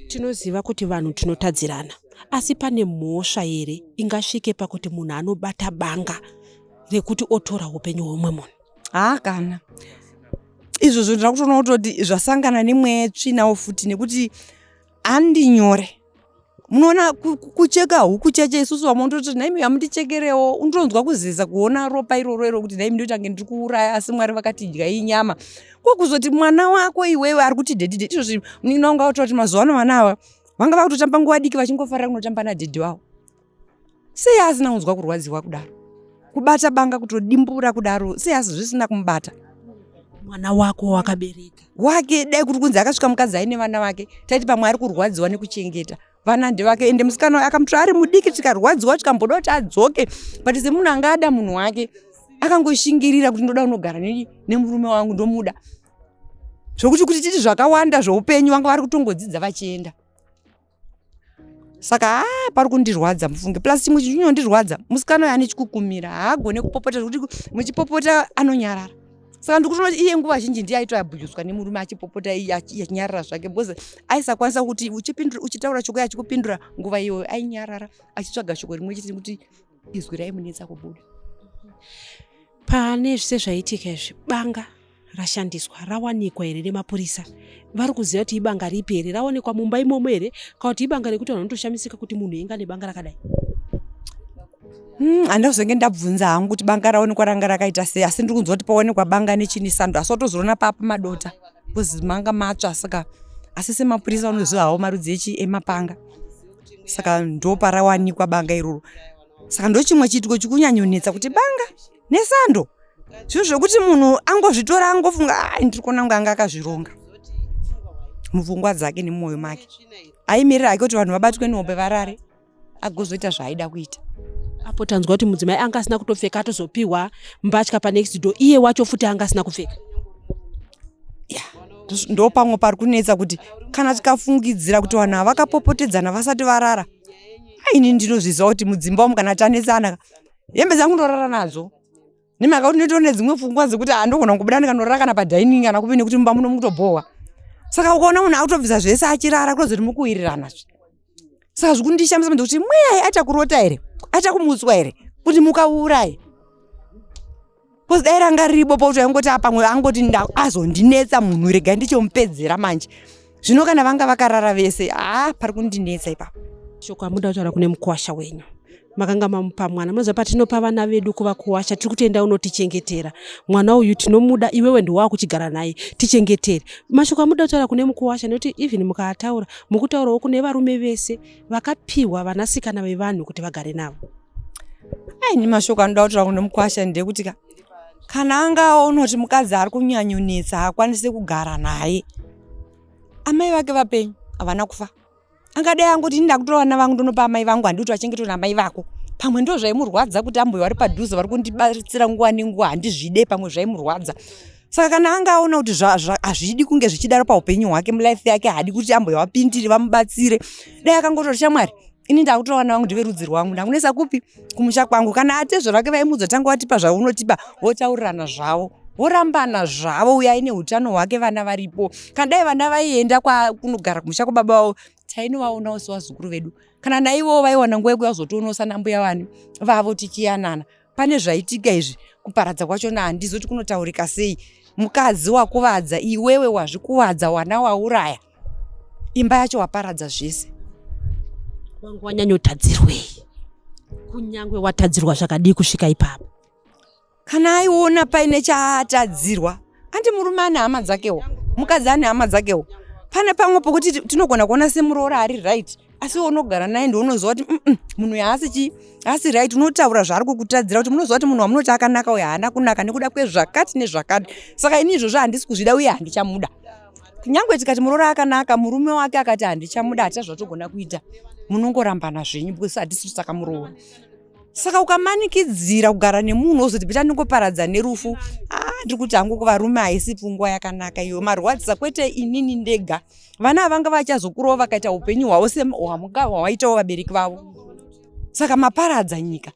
Speaker 5: Tinoziva kuti vanhu tinotadzirana, asi pane mhosva here ingasvike pakuti munhu anobata banga rekuti otora upenyu hweumwe munhu?
Speaker 2: Haa kana izvozvo ndira kutoona kutoti zvasangana nemweya yetsvinawo futi nekuti andinyore munoona kucheka huku cheche isusu vamwe unototi nhaimi hamundichekerewo unotonzwa kuzeza kuona ropa iroro iro kuti nhaimi ndotange ndiri kuuraya asi mwari vakati dyai nyama ko kuzoti mwana wako iwewe ari kuti dhedhi dhedhi izvozvi munin'ina wangu akutora kuti mazuva ano vana ava vanga vakutotamba nguva diki vachingofarira kunotamba nadhedhi wavo sei asina kunzwa kurwadziwa kudaro kubata banga kutodimbura kudaro sei asi zvisina kumubata
Speaker 5: mwana wako wakabereka
Speaker 2: wake dai kuri kunzi akasvika mukadzi aine vana vake taiti pamwe ari kurwadziwa nekuchengeta vana ndevake ende musikana akamutora ari mudiki tikarwadziwa tikamboda kuti adzoke but semunhu anga ada munhu wake akangoshingirira kuti ndoda unogara neni nemurume wangu ndomuda zvokuti kuti titi zvakawanda zvoupenyu vanga vari kutongodzidza vachienda saka haa ah, pari kundirwadza mufunge plus chimwe chinhu chinondirwadza musikana uyo ane chikukumira haagone kupopota zvekuti muchipopota anonyarara saka ndikutoona kuti iye nguva zhinji ndiye aitoabhuyuswa nemurume achipopota iye achinyarara zvake because aisakwanisa kuti uchipindura uchitaura shoko achikupindura nguva iyoyo ainyarara achitsvaga shoko rimwe chete nekuti izwi raimunetsa kubuda
Speaker 5: Pane zvese zvaitika izvi banga rashandiswa rawanikwa here nemapurisa vari kuziva kuti ibanga ripi here rawanikwa mumba imomo here kana kuti ibanga rekuti vanhu vanotoshamisika kuti munhu inga nebanga rakadai
Speaker 2: hmm, handazenge ndabvunza hangu kuti banga raonekwa ranga rakaita sei asi ndiri kunzwa kuti paonekwa banga nechini sando asi watozoona papa madota bcause manga matsva saka asi semapurisa vanoziva hawo marudzi echi emapanga saka ndoparawanikwa banga iroro saka ndochimwe chiitiko chikunyanyonetsa kuti banga nesando zvinhu zvekuti munhu angozvitora angofunga ah, ndiri kuona kunge anga akazvironga mupfungwa dzake nemumwoyo make aimirira hake kuti vanhu vabatwe nehope varare agozoita zvaaida kuita
Speaker 5: apo tanzwa kuti mudzimai anga asina kutopfeka atozopiwa mbatya panext door iye wacho futi anga asina kupfeka
Speaker 2: ya ndo pamwe pari kunetsa kuti kana tikafungidzira kuti vanhu ava vakapopotedzana vasati varara aini ndinozviziva kuti mudzimba umu kana tanetsana hembe dzangu ndorara nadzo nemhaka kuti ndinotori nedzimwe pfungwa dzekuti handogona kubuda ndikanorara kana padining kana kupi nekuti mumba muno mukutobhohwa saka ukaona munhu akutobvisa zvese achirara kutozoti mukuwirirana zve saka zvikundishamisa manje kuti mweya aita kurota here aita kumutswa here kuti mukauraye bcause dai ranga riribo pakuti aingoti apamwe angoti azondinetsa munhu regai ndichomupedzera manje zvino kana vanga vakarara vese haa pari kundinetsa ipapo
Speaker 5: shoko amuda kutaura kune mukuwasha wenyu makanga mamupa mwana munoziva patinopa vana vedu kuvakuwasha tiri kutoenda unotichengetera mwana uyu tinomuda iwewe ndiwakuchigara naye tichengetere mashoko amuda kutaura kune mukuwasha nekuti even mukaataura mukutaurawo kune varume vese vakapiwa vanasikana vevanhu kuti vagare navo
Speaker 2: aini mashoko anoda kutaura kune mukwasha ndekuti ka kana anga aona kuti mukadzi ari kunyanyonetsa haakwanisi kugara naye amai vake vapenyu havana kufa angadai angoti ini ndakutora vana vangu ndonopa amai vangu handidi kuti vachengetwe namai vako pamwe ndo zvaimurwadza kuti ambuya vari padhuze vari kundibatsira nguva nenguva handizvide pamwe zvaimurwadza saka kana anga aona kuti hazvidi kunge zvichidaro paupenyu hwake mulife yake haadi kuti ambuya vapindire vamubatsire dai akangototi shamwari ini ndakutora vana vangu ndiverudzi rwangu ndakunetsa kupi kumusha kwangu kana atezvo rake vaimudza tanga watipa zvaunotipa votaurirana zvavo vorambana zvavo uyo aine utano hwake vana varipo kana dai vana vaienda kunogara kumusha kwababa vavo tainovaonawo sevazukuru vedu kana naivowo vaiwana nguva yekuya kuzotoonawo sanambuya vani vavo tichiyanana pane zvaitika izvi kuparadza kwachona handizoti kunotaurika sei mukadzi wakuvadza iwewe wazvikuvadza wana wauraya imba yacho waparadza zvese
Speaker 5: wangu wanyanyotadzirwei Kunyange watadzirwa zvakadii kusvika ipapo?
Speaker 2: Kana aiona paine chaatadzirwa, andi murume ane hama dzakewo, mukadzi ane hama dzakewo. Pane pamwe pokuti tinogona kuona semuroora ari right, asi iwe unogara naye ndounoziva kuti munhu uyu haasi chii, haasi right. Unotaura zvaari kukutadzira kuti munoziva kuti munhu wamunoti akanaka uyu haana kunaka nekuda kwezvakati nezvakati. Saka ini izvozvo handisi kuzvida uye handichamuda. Nyangwe tikati muroora akanaka, murume wake akati handichamuda, hatina zvatogona kuita, munongorambana zvenyu because hatisi takamuroora. Saka ukamanikidzira kugara nemunhu wozoti bita ndingoparadza nerufu, ndiri kuti hangu kuvarume haisi pfungwa yakanaka iyo. Marwadzisa kwete inini ndega, vana vanga vachazokurawo vakaita upenyu hwavo sehwawaitawo vabereki vavo. Saka maparadza nyika,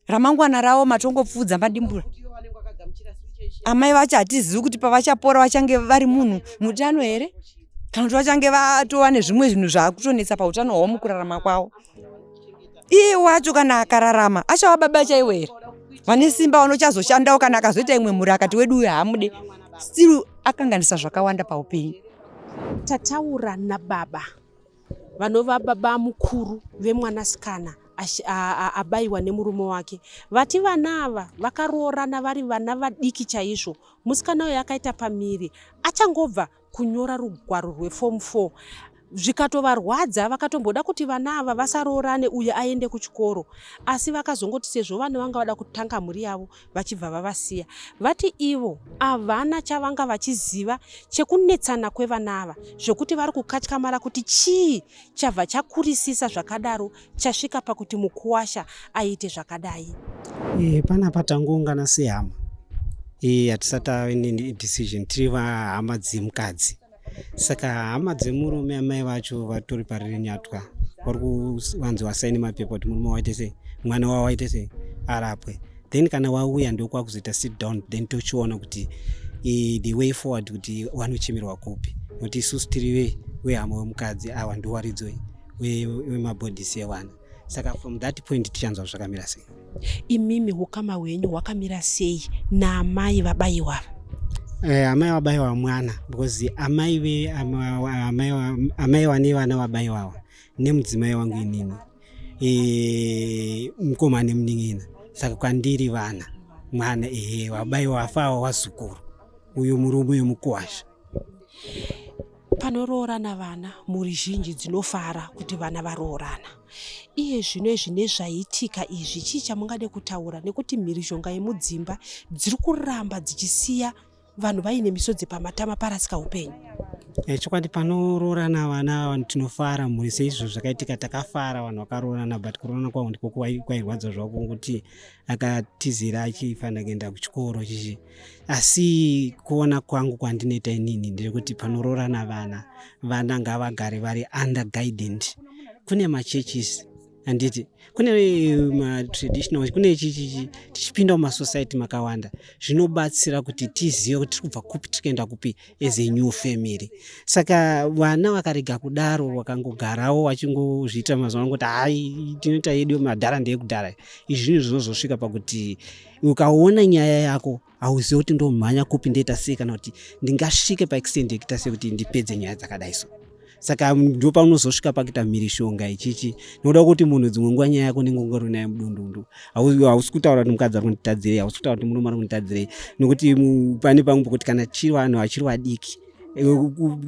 Speaker 2: ramangwana ravo matongopfuudza madimbura. Amai vacho hatizivi kuti pavachapora vachange vari munhu mutano here, kana kuti vachange vatova nezvimwe zvinhu zvakutonetsa pautano hwavo mukurarama kwavo. Iye wacho kana akararama achava baba chaiwo here? Vane simba vanochazoshandawo kana akazoita imwe mhuri akati wedu uyu haamude, still akanganisa zvakawanda paupenyu.
Speaker 5: Tataura nababa vanova baba mukuru vemwanasikana abayiwa nemurume wake. Vati vana ava vakaroorana vari vana vadiki chaizvo. Musikana uyu akaita pamiri achangobva kunyora rugwaro rwefomu 4 zvikatovarwadza. Vakatomboda kuti vana ava vasaroorane uye aende kuchikoro, asi vakazongoti sezvo vana vanga vada kutanga mhuri yavo vachibva vavasiya. Vati ivo havana chavanga vachiziva chekunetsana kwevana ava, zvekuti vari kukatyamara kuti chii chabva chakurisisa zvakadaro chasvika pakuti mukuwasha aite zvakadai.
Speaker 12: Panapa tangoungana sehama, hatisati tave nedecision, tiri vahama dzemukadzi. Saka hama dzemurume, amai vacho vatori Parirenyatwa, vari kuvanzi vasaine mapepa kuti murume waite sei, mwana wavo aite sei, arapwe. Then kana wauya ndokwakuzoita sit down, then tochiona kuti the way forward kuti wanochemerwa kupi, nokuti isusu tiri wehama wemukadzi, awa ndiwaridzo wemabhodhisi evana. Saka from that point tichanzwa zvakamira sei.
Speaker 5: Imimi hukama hwenyu hwakamira sei naamai vabayiwa?
Speaker 12: Amai vabayiwa mwana, because amai ve amai amai vane vana vabayiwawa nemudzimai wangu inini, mukoma nemunin'ina. Saka kwandiri vana mwana, ehe, vabayiwa vafawa wazukuru uyu murume wemukuwasha.
Speaker 5: Panoroorana vana, mhuri zhinji dzinofara kuti vana varoorana. Iye zvino izvi nezvaitika izvi, chii chamungade kutaura nekuti mhirizhonga yemudzimba dziri kuramba dzichisiya vanhu vaine misodzi pamatama parasika upenyu?
Speaker 12: Chokwadi panoroorana vana tinofara mhuri, seizvo zvakaitika takafara vanhu vakaroorana, but kuroorana kwavo ndiko kwairwadza zvako kuti akatizira achifanira kuenda kuchikoro chichi. Asi kuona kwangu kwandinoita inini ndekuti panoroorana vana, vana ngavagare vari under guidance. Kune machurches, handiti, kune matraditional, kune chichichi, tichipinda mumasociety makawanda, zvinobatsira kuti tizive kuti tiri kubva kupi, tiri kuenda kupi as a new family. Saka vana vakarega kudaro, vakangogarawo vachingozviita mazuva angoti hai tinoita yedu madhara ndeyekudhara, izvi zvinhu zvinozosvika pakuti ukaona nyaya yako hauzivi kuti ndomhanya kupi, ndoita sei, kana kuti ndingasvike paextend yekuita sei kuti ndipedze nyaya dzakadai. So saka ndo paunozosvika pakuita mhirishonga ichichi, nokuda kuti munhu dzimwe nguva nyaya yako unenge ungori naye mudundundu, hausi kutaura kuti mukadzi ari kunditadzirei, hausi kutaura kuti murume ari kunditadzirei, nokuti pane pamwe pokuti kana chiri vanhu vachiri vadiki,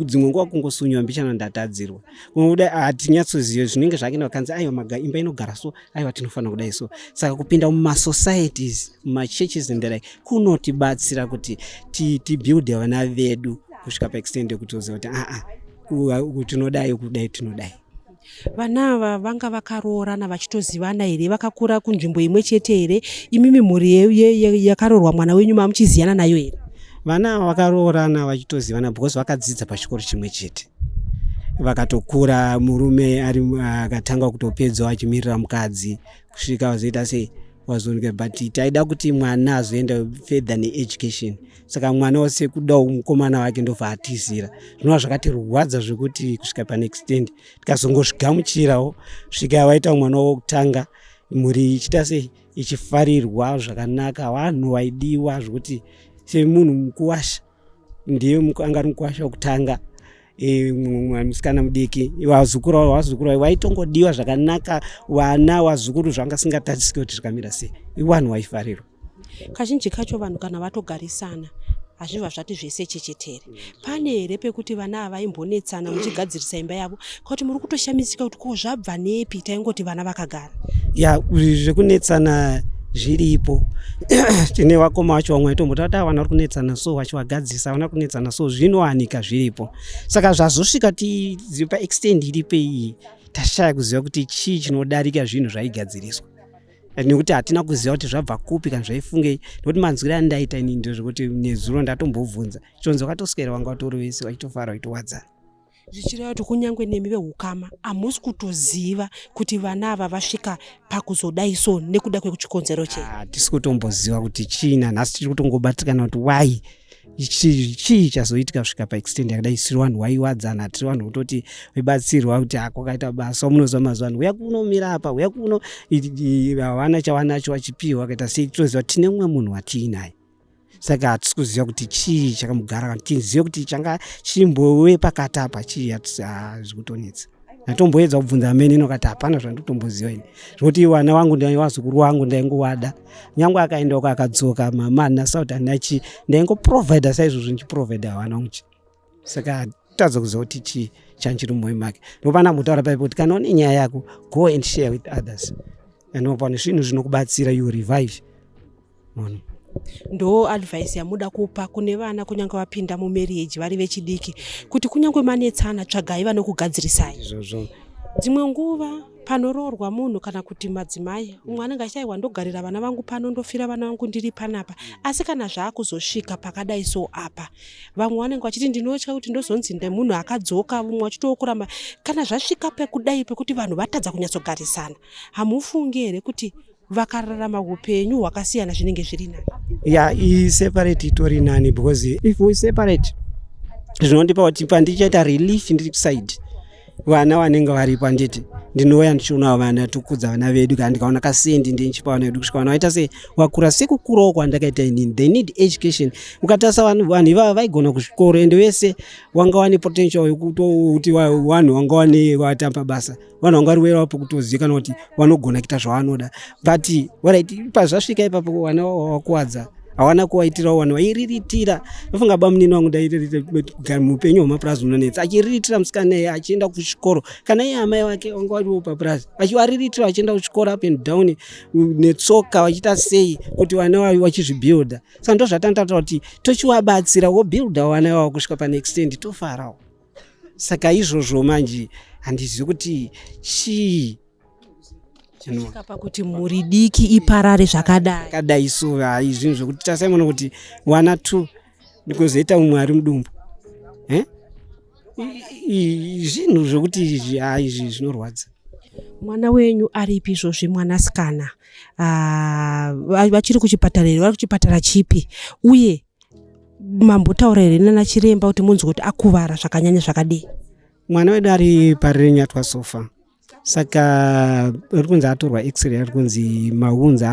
Speaker 12: dzimwe nguva kungosunywa mbichana ndatadzirwa, kuda hatinyatsozive zvinenge zvakenda, vakanzi aiwa maga imba inogara so, aiwa tinofanira kudai so. Saka kupinda mumasocieties, mumachurches and the like kunotibatsira kuti tibuilde vana vedu kusvika paextend yekuti toziva kuti aa tinodai kudai, tinodai.
Speaker 5: Vana ava vanga vakaroorana vachitozivana here? Vakakura kunzvimbo imwe chete here? Imimi mhuri yakaroorwa mwana wenyu mamuchiziyana nayo here?
Speaker 12: Vana ava vakaroorana vachitozivana because vakadzidza pachikoro chimwe chete, vakatokura. Murume ari akatanga kutopedzawo achimirira mukadzi kusvika vazoita sei, wazooneka. But taida kuti mwana azoenda further needucation, saka mwana wose kudawo mukomana wake ndobva atizira, zvinova zvakatirwadza zvekuti kusvika pane extend tikazongozvigamuchirawo svika waita mwana wokutanga, mhuri ichiita sei, ichifarirwa zvakanaka, vanhu vaidiwa zvekuti semunhu mukuwasha ndiye anga ari mukuwasha wekutanga. e, musikana mudiki vazukuru vazukuru vaitongodiwa zvakanaka vana vazukuru zvanga singatarisike kuti zvakamira sei iwanhu waifarirwa
Speaker 5: Kazhinji kacho vanhu kana vatogarisana hazvibva zvati zvese chechetere. Pane here pekuti vana ava vaimbonetsana muchigadzirisa imba yavo kuti muri kutoshamisika kuti ko zvabva nepi taingoti vana vakagara?
Speaker 12: Ya, zvekunetsana zviripo. Tine vakoma vacho vamwe vaitomboti vati vana vari kunetsana so vachivagadzirisa vana kunetsana so zvinowanika zviripo. Saka zvazosvika tizive paextend iripo iyi tashaya kuziva kuti chii chinodarika zvinhu zvaigadziriswa. Nekuti hatina kuziva kuti zvabva kupi kana zvaifungei nekuti manzwiro andaita ini ndezvekuti nezuro ndatombobvunza chonzi vakatoswera vanga vatori vese vachitofara vachitowadzana.
Speaker 5: Zvichireva kuti kunyange nemi vehukama hamusi kutoziva kuti vana ava vasvika pakuzodai so nekuda kwekuchikonzero chei?
Speaker 12: Hatisi kutomboziva kuti chii nanhasi tiri kutongobatikana kuti why chii chazoitika kusvika paextend yakadai tiri vanhu waiwadzana tiri vanhu kutoti vaibatsirwa kuti akwakaita basa munoziva mazuva ano uya kunomira apa uya kuno havana chavanacho vachipiwa kaita sei toziva tine mumwe munhu watiinaye saka hatisi kuziva kuti chii chakamugara kana tizive kuti changa chimbove pakati apa chii hatisi kutonetsa ndatomboedza kubvunza amene inokati hapana zvandikutomboziva ini zvekuti vana vangu vazukuru vangu ndaingovada nyange akaenda uko akadzoka mama handina sauti handina chii ndaingoprovida saizvozvo ndichiprovida vana vangu chii saka tadza kuziva kuti chii chanchiri mumwoyo make ndopana mutaura paipo kuti kana une nyaya yako go and share with others and pane zvinhu zvinokubatsira you revive
Speaker 5: munhu ndo advice yamuda kupa kune vana kunyange vapinda mumarriage vari vechidiki kuti kunyange manetsana tsvagai vanokugadzirisai
Speaker 12: izvozvo
Speaker 5: dzimwe nguva panoroorwa munhu kana kuti madzimai umwe anenge achiti aiwa ndogarira vana vangu pano ndofira vana vangu ndiri panapa asi kana zvaakuzosvika pakadai so apa vamwe vanenge vachiti ndinotya kuti ndozonzi ndemunhu akadzoka vamwe vachitowo kuramba kana zvasvika pekudai pekuti vanhu vatadza kunyatsogarisana hamufungi here kuti vakararama upenyu hwakasiyana zvinenge zviri nani?
Speaker 12: Ya, iseparate itori nani because if we separate zvinondipa kuti pandichaita relief ndiri kuside vana vanenge varipo handiti ndinouya ndichionawo vana tokudza vana vedu kana ndikaona kasendi ndinichipa vana vedu kusvika vana vaita sei vakura sekukurawo kwandakaita inini they need education ukatarisa vanhu vanhu ivava vaigona kuzvikoro ende vese wanga wane potential yekuti vanhu wanga wane vatamba basa vanhu vanga vari wera pokutozivikanwa kuti vanogona kuita zvavanoda but orit pazvasvika ipapo vana vakuwadza hawana kuwaitirawo vanhu vairiritira ndofunga bamunini wangu ndairiritira muupenyu hwemapurazi unonetsa achiriritira musikana iye achienda kuchikoro kana iye amai vake vanga variwo papurazi achiwariritira vachienda kuchikoro up and down netsoka vachiita sei kuti vana vavi vachizvibuilda saka ndozvatandataura kuti tochiwabatsira wobuilda vana vavo kusvika pane extend tofarawo saka izvozvo manje handizivi kuti chii
Speaker 5: chasvika pakuti mhuri diki iparare zvakadai
Speaker 12: zvakadai so hai zvinhu zvekuti tasai muno kuti wana two ndikozoita umwe ari mudumbu eh? Zvinhu zvekuti izvi hai izvi zvinorwadza.
Speaker 5: Mwana wenyu aripi izvozvi mwanasikana? Ah, vachiri kuchipatara here? Vari kuchipatara chipi? Uye mambotaura here nana chiremba kuti munzwe kuti akuvara zvakanyanya zvakadii?
Speaker 12: Mwana wedu ari parirenyatwa sofa saka ri kunzi atorwa x-ray ari kunzi maunzi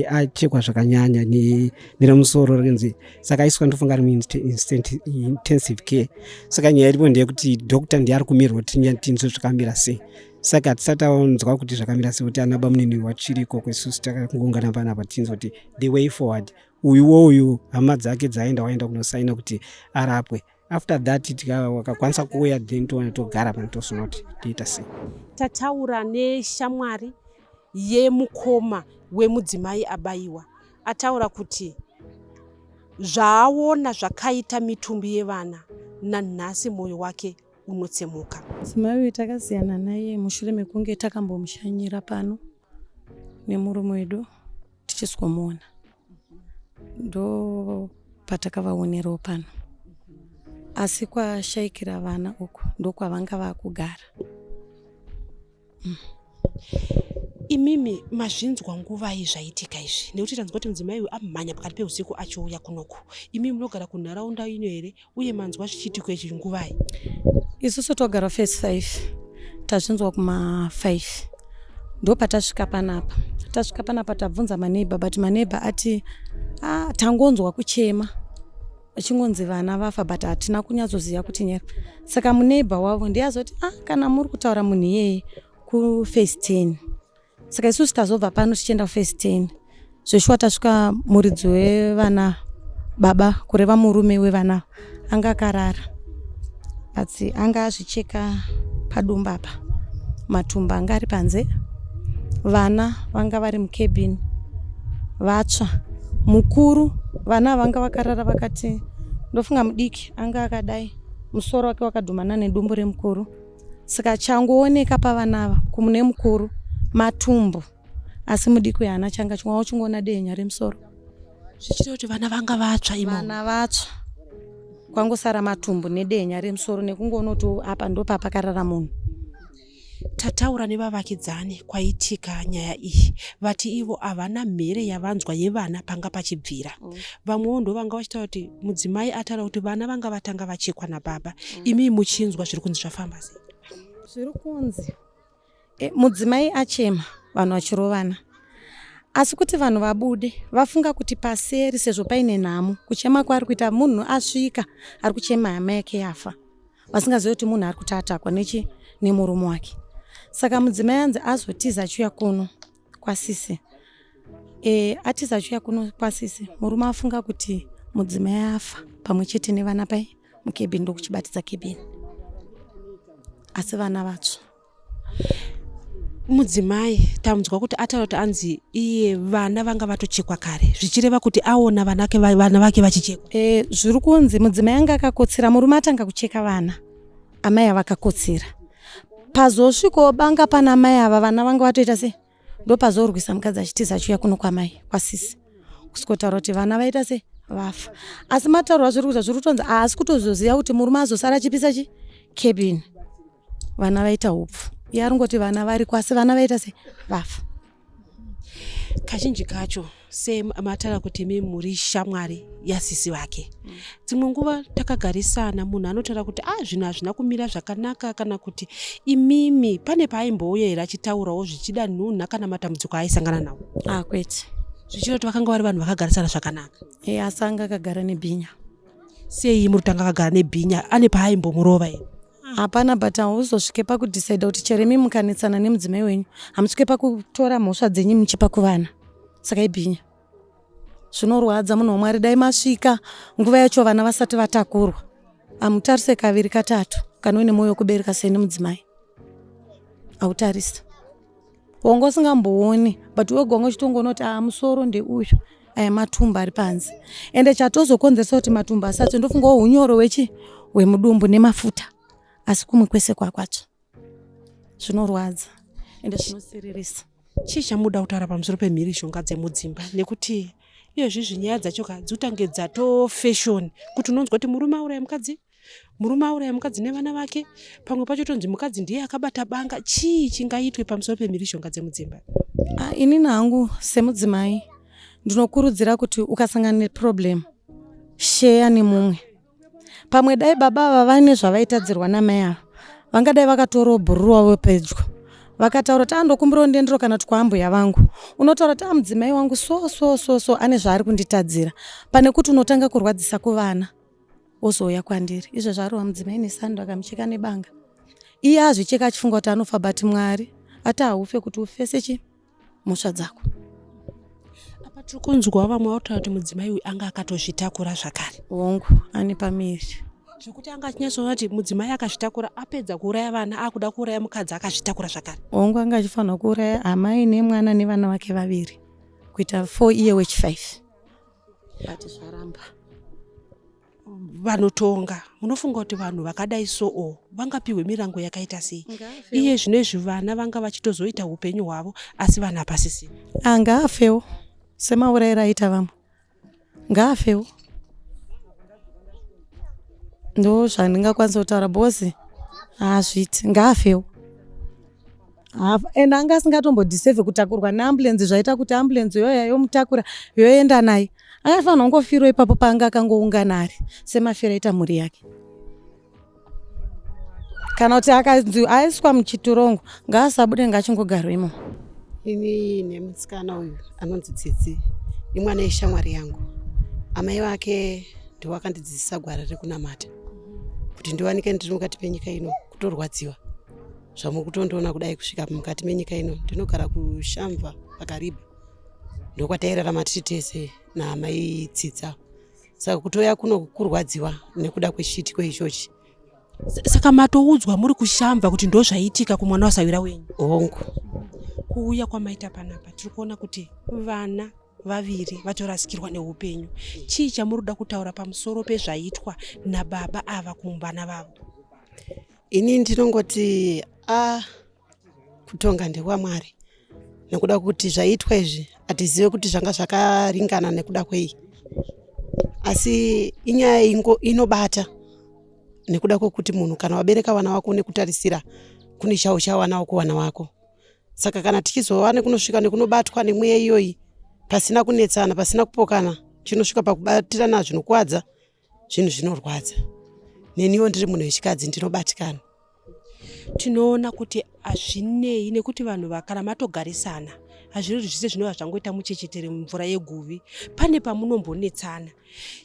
Speaker 12: achekwa zvakanyanya neremusoro rinzi saka aiswa ndofunga ari muintensive care saka nyaya iripo ndeyekuti doctor ndiye ari kumirwa kuti tinzwe zvakamira sei saka hatisati taonzwa kuti zvakamira sei kuti ana bamunini wachiri ikoko isusu takangoungana panapa tichinzwa kuti the way forward uyuwo uyu hama dzake dzaenda waenda kunosaina kuti arapwe after that wakakwanisa kuuya then toona togara pano tosona kuti toita sei.
Speaker 5: Tataura neshamwari yemukoma wemudzimai abaiwa ataura kuti zvaaona zvakaita mitumbi yevana nanhasi mwoyo wake unotsemuka.
Speaker 3: Mudzimai uyu takasiyana naye mushure mekunge takambomushanyira pano nemurume wedu tichiswomuona ndo patakavaonerawo pano asi kwashaikira vana uku ndokwavanga vakugara.
Speaker 5: Imimi mazvinzwa nguvai zvaitika izvi? Nekuti tanzwa kuti mudzimai uyu amhanya pakati peusiku achiuya kunoku. Imimi munogara kunharaunda ino here uye manzwa zvichiitiko izvi nguvai?
Speaker 3: Isusu togara phase 5 tazvinzwa kuma 5 ndopatasvika panapa. Tasvika panapa tabvunza maneighbor but maneighbor ati ah, tangonzwa kuchema. Vachingonzi vana vafa but hatina kunyatsoziva kuti nyaya. Saka muneighbor wavo ndiye azoti ah kana muri kutaura munhu iyeye kuface 10. Saka isusu tazobva pano tichienda kuface 10. Zveshuwa tasvika muridzi wevana baba kureva murume wevana anga akarara but anga azvicheka padumbu apa matumbu anga ari panze vana vanga vari mucabin vatsva mukuru vana vanga vakarara vakati ndofunga mudiki anga akadai musoro wake wakadhumana nedumbu remukuru saka changooneka pavana ava kumune mukuru matumbu asi mudiki uyu haana changa chimwe wauchingoona dehenya remusoro
Speaker 5: zvichita kuti vana vanga vatsva imo
Speaker 3: vana vatsva kwangosara matumbu nedehenya remusoro nekungoona kuti apa ndopapakarara munhu
Speaker 5: Tataura nevavakidzani kwaitika nyaya iyi vati ivo havana mhere yavanzwa yevana panga pachibvira. Vamwewo ndovanga vachitaura kuti mudzimai ataura kuti vana vanga vatanga vachekwa nababa. Imi muchinzwa zviri kunzi zvafamba sei?
Speaker 3: Zviri kunzi e, mudzimai achema vanhu vachirovana asi kuti vanhu vabude vafunga kuti paseri sezvo paine nhamo kuchema kwaari kuita munhu asvika ari kuchema hama yake yafa vasingazive kuti munhu ari kutatakwa nechi nemurume wake saka mudzimai anzi azotiza achiuya kuno kwasisi e, atiza achiuya kuno kwasisi murume afunga kuti mudzimai afa pamwe chete nevana pai mukebhini ndokuchibatidza kebhini asi vana vatsva
Speaker 5: Mudzimai tanzwa kuti ataura kuti anzi iye vana vanga vatochekwa kare zvichireva kuti aona vana vake vachichekwa.
Speaker 3: E, zviri kunzi mudzimai anga akakotsira murume atanga kucheka vana amai avakakotsira pazosvikawo banga pana amai ava vana vanga vatoita sei ndopazorwisa mukadzi achitiza achiuya kuno kwamai kwasisi kusikotaura kuti vana vaita sei vafa asi matauro azviri kuita zviri kutonzi haasi kutozoziva kuti murume azosara achipisa chi cabin vana vaita hupfu iye ari ngoti vana variko asi vana vaita sei vafa
Speaker 5: kazhinji kacho sematara kuti imi muri shamwari yasisi vake dzimwe nguva takagarisana munhu anotaura kuti a ah, zvinhu hazvina kumira zvakanaka kana kuti imimi pane paaimbouya here achitaurawo zvichida nhunha kana matambudziko aaisangana nawo
Speaker 3: ah, kwete
Speaker 5: zvichida kuti vakanga vari vanhu vakagarisana zvakanaka
Speaker 3: e asi anga akagara nebhinya
Speaker 5: sei muri kutanga akagara nebhinya ane paaimbomurova here
Speaker 3: Hapana but hauzosvike pakudecide kuti chero imi mukanetsana nemudzimai wenyu hamusvike pakutora mhosva dzenyu muchipa kuvana saka ibhinya zvinorwadza munhu wamwari dai masvika nguva yacho vana vasati vatakurwa hamutarise kaviri katatu kana uine mwoyo wekubereka seni mudzimai hautarisi wanga usingambooni but wega wanga uchitongoona kuti aa musoro ndeuyu aya matumbu ari panze ende chatozokonzeresa kuti matumbu asatsve ndofungawo unyoro wechi hwemudumbu nemafuta asi kumwe kwese kwakwatsva zvinorwadza ende zvinosiririsa
Speaker 5: chii chamuda kutaura pamusoro pemhirizhonga dzemudzimba nekuti iyozvizvi nyaya dzacho ka dzotange dzatofashoni kuti unonzwa kuti murume auraya mukadzi Murume auraya mukadzi nevana vake, pamwe pacho tonzi mukadzi ndiye akabata banga. Chii chingaitwe pamusoro pemhirizhonga dzemudzimba?
Speaker 3: Ah, inini hangu semudzimai ndinokurudzira kuti ukasangana neproblem sheya nemumwe. Pamwe dai baba ava vane zvavaitadzirwa namai ava vangadai vakatorawo bhururu wavo pedyo vakataura kuti andokumbirawo ah, ndendero kana kuti kwaambuya vangu unotaura kuti amudzimai ah, wangu so so so so ane zvaari kunditadzira pane kuti unotanga kurwadzisa kuvana ozouya kwandiri izvezvi arova mudzimai nesando akamucheka nebanga iye azvicheka achifunga kuti anofa but mwari ati haufe kuti ufese chi mhosva dzako
Speaker 5: apa tiri kunzwa vamwe vautaura kuti mudzimai uyu anga akatozvitakura zvakare
Speaker 3: hongu ane pamiri
Speaker 5: zvekuti anga achinyatsoona kuti mudzimai akazvitakura apedza kuuraya vana akuda kuuraya mukadzi akazvitakura zvakare
Speaker 3: hongu anga achifanira kuuraya amai nemwana nevana vake vaviri kuita four iye wechifive but zvaramba
Speaker 5: vanotonga munofunga kuti vanhu vakadai soo vangapihwe mirango yakaita sei iye zvino izvi vana vanga vachitozoita upenyu hwavo asi vana hapasisina
Speaker 3: ah, ngaafewo semaurayiro aita vamwe ngaafewo ndo zvandingakwanisa kutaura because haazviiti ngaafewo and anga asingatombodiseve kutakurwa neambulance zvaita kuti ambulance yoya yomutakura yoenda naye anga afanira kungofiro ipapo paanga akangoungana ari semafiro aita mhuri yake kana kuti akanzi aiswa muchitorongo ngaasabude ngaachingogarwa imomo
Speaker 11: ini nemusikana uyu anonzi tsitsi imwana yeshamwari yangu amai vake
Speaker 13: Ndiwo akandidzidzisa gwara rekunamata kuti ndiwanike ndiri mukati penyika ino kutorwadziwa zvamuri kutondiona kudai kusvika mukati menyika ino. Ndinogara kuShamva paKariba, ndokwatairarama tiri tese naamai Tsitsa. Saka kutouya kuno kurwadziwa nekuda kwechiitiko ichochi.
Speaker 5: Saka matoudzwa muri kuShamva kuti ndozvaitika kumwana wasawira wenyu?
Speaker 13: Hongu.
Speaker 5: Kuuya kwamaita panapa tiri kuona kuti vana vaviri vatorasikirwa neupenyu. Chii chamuri kuda kutaura pamusoro pezvaitwa nababa ava kumuvana vavo?
Speaker 13: Ini ndinongoti a kutonga ndekwaMwari, nekuda kuti zvaitwa izvi hatizive kuti zvanga zvakaringana nekuda kwei, asi inyaya inobata nekuda kwekuti munhu kana wabereka vana vako nekutarisira kune chauchawanawo kuvana vako. Saka kana tichizova nekunosvika nekunobatwa nemweya iyoyi pasina kunetsana, pasina kupokana, chinosvika pakubatirana zvinokwadza, zvinhu zvinorwadza. Neniwo ndiri munhu wechikadzi, ndinobatikana.
Speaker 5: Tinoona kuti hazvinei nekuti vanhu kana matogarisana, hazvinoti zvise zvinova zvangoita muchechetere mumvura yeguvi, pane pamunombonetsana.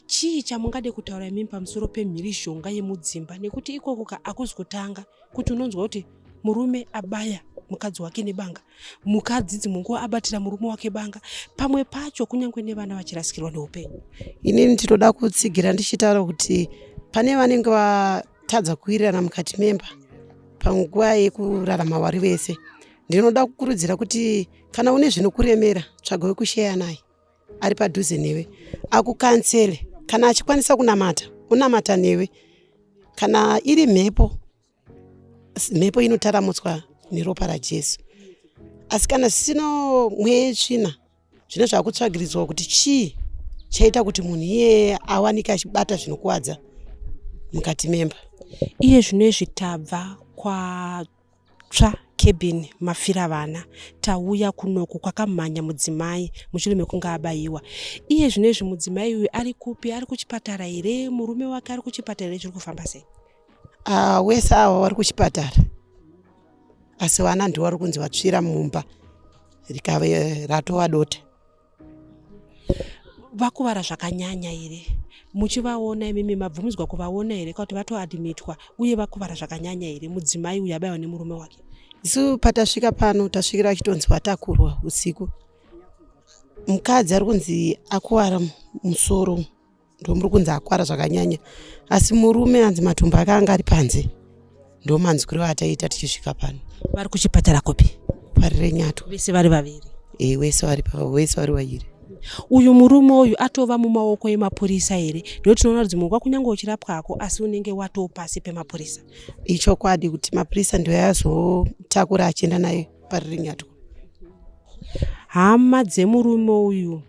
Speaker 5: Chii chamungade kutaura imimi pamusoro pemhirizhonga yemudzimba? Nekuti ikoko ka hakuzi kutanga kuti unonzwa kuti murume abaya mukadzi wake nebanga, mukadzi dzimwe nguva abatira murume wake banga, pamwe pacho kunyange nevana vachirasikirwa neupenyu.
Speaker 13: Inini ndinoda kutsigira ndichitaura kuti pane vanenge vatadza kuwirirana mukati memba panguva yekurarama vari vese, ndinoda kukurudzira kuti kana une zvinokuremera, tsvaga wekusheya naye ari padhuze newe akukansele. Kana achikwanisa kunamata, unamata newe. Kana iri mhepo, mhepo inotaramutswa neropa raJesu. Asi kana zvisina mweya yetsvina, zvine zvakutsvagiridzwa kuti chii chaita kuti munhu iyeye awanike achibata zvinokuvadza mukati memba.
Speaker 5: Iye zvino izvi tabva kwatsva cabin mafira vana, tauya kunoku kwakamhanya mudzimai mushure mekunge abayiwa. Iye zvino izvi mudzimai uyu ari kupi? Ari kuchipatara here? Murume wake ari kuchipatara here? Zviri kufamba sei?
Speaker 13: Wese ava vari kuchipatara, asi vana ndivo vari kunzi vatsvira mumba rikave ratova dota.
Speaker 5: Vakuvara zvakanyanya here? Muchivaona imimi, mabvumidzwa kuvaona here kana kuti vatoadmitwa, uye vakuvara zvakanyanya here mudzimai uyu abayiwa nemurume wake?
Speaker 13: Isu patasvika pano tasvikira achitonzi vatakurwa usiku. Mukadzi ari kunzi akuvara musoro, ndomuri kunzi akwara zvakanyanya, asi murume anzi matumbu ake anga ari panze. Ndo manzwiro ataita tichisvika pano.
Speaker 5: Vari kuchipatara kupi?
Speaker 13: Parirenyatwa.
Speaker 5: Vese vari vaviri?
Speaker 13: E, wese vari wese vari vaviri.
Speaker 5: Uyu murume uyu atova mumaoko emapurisa here? Nekuti tinoona kuti dzimwe nguva kunyange uchirapwako asi unenge watoo pasi pemapurisa.
Speaker 13: Ichokwadi kuti mapurisa ndiyo azotakura achienda naye Parirenyatwa.
Speaker 5: Hama dzemurume uyu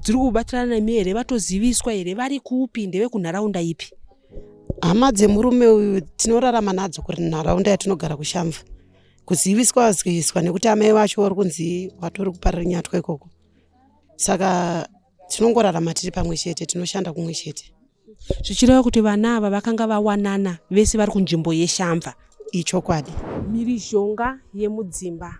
Speaker 5: dziri kubatirana nemi here? Vatoziviswa here? Vari kupi? Ndevekunharaunda ipi?
Speaker 13: Hama dzemurume uyu tinorarama nadzo kunharaunda yatinogara kuShamva. Kuziviswa vaziviswa nekuti amai vacho vari kunzi vatori kuParirenyatwa ikoko, saka tinongorarama tiri pamwe chete, tinoshanda kumwe chete.
Speaker 5: Zvichireva kuti vana ava vakanga vawanana vese vari kunzvimbo yeShamva?
Speaker 13: Ichokwadi.
Speaker 5: Mhirizhonga yemudzimba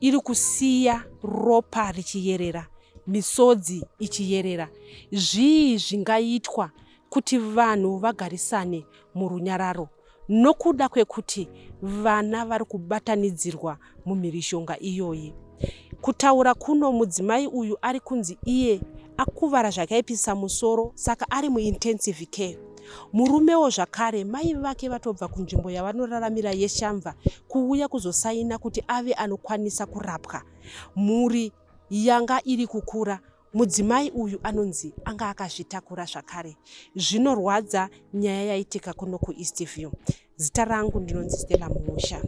Speaker 5: iri kusiya ropa richiyerera, misodzi ichiyerera. Zvii zvingaitwa kuti vanhu vagarisane murunyararo nokuda kwekuti vana vari kubatanidzirwa mumhirizhonga iyoyi? Kutaura kuno mudzimai uyu ari kunzi iye akuvara zvakaipisa musoro saka ari muintensive care. Murumewo zvakare mai vake vatobva kunzvimbo yavanoraramira yeShamva kuuya kuzosaina kuti ave anokwanisa kurapwa. Mhuri yanga iri kukura, mudzimai uyu anonzi anga akazvitakura zvakare. Zvinorwadza nyaya yaitika kuno kuEastview. Zita rangu ndinonzi Stella Mumusha.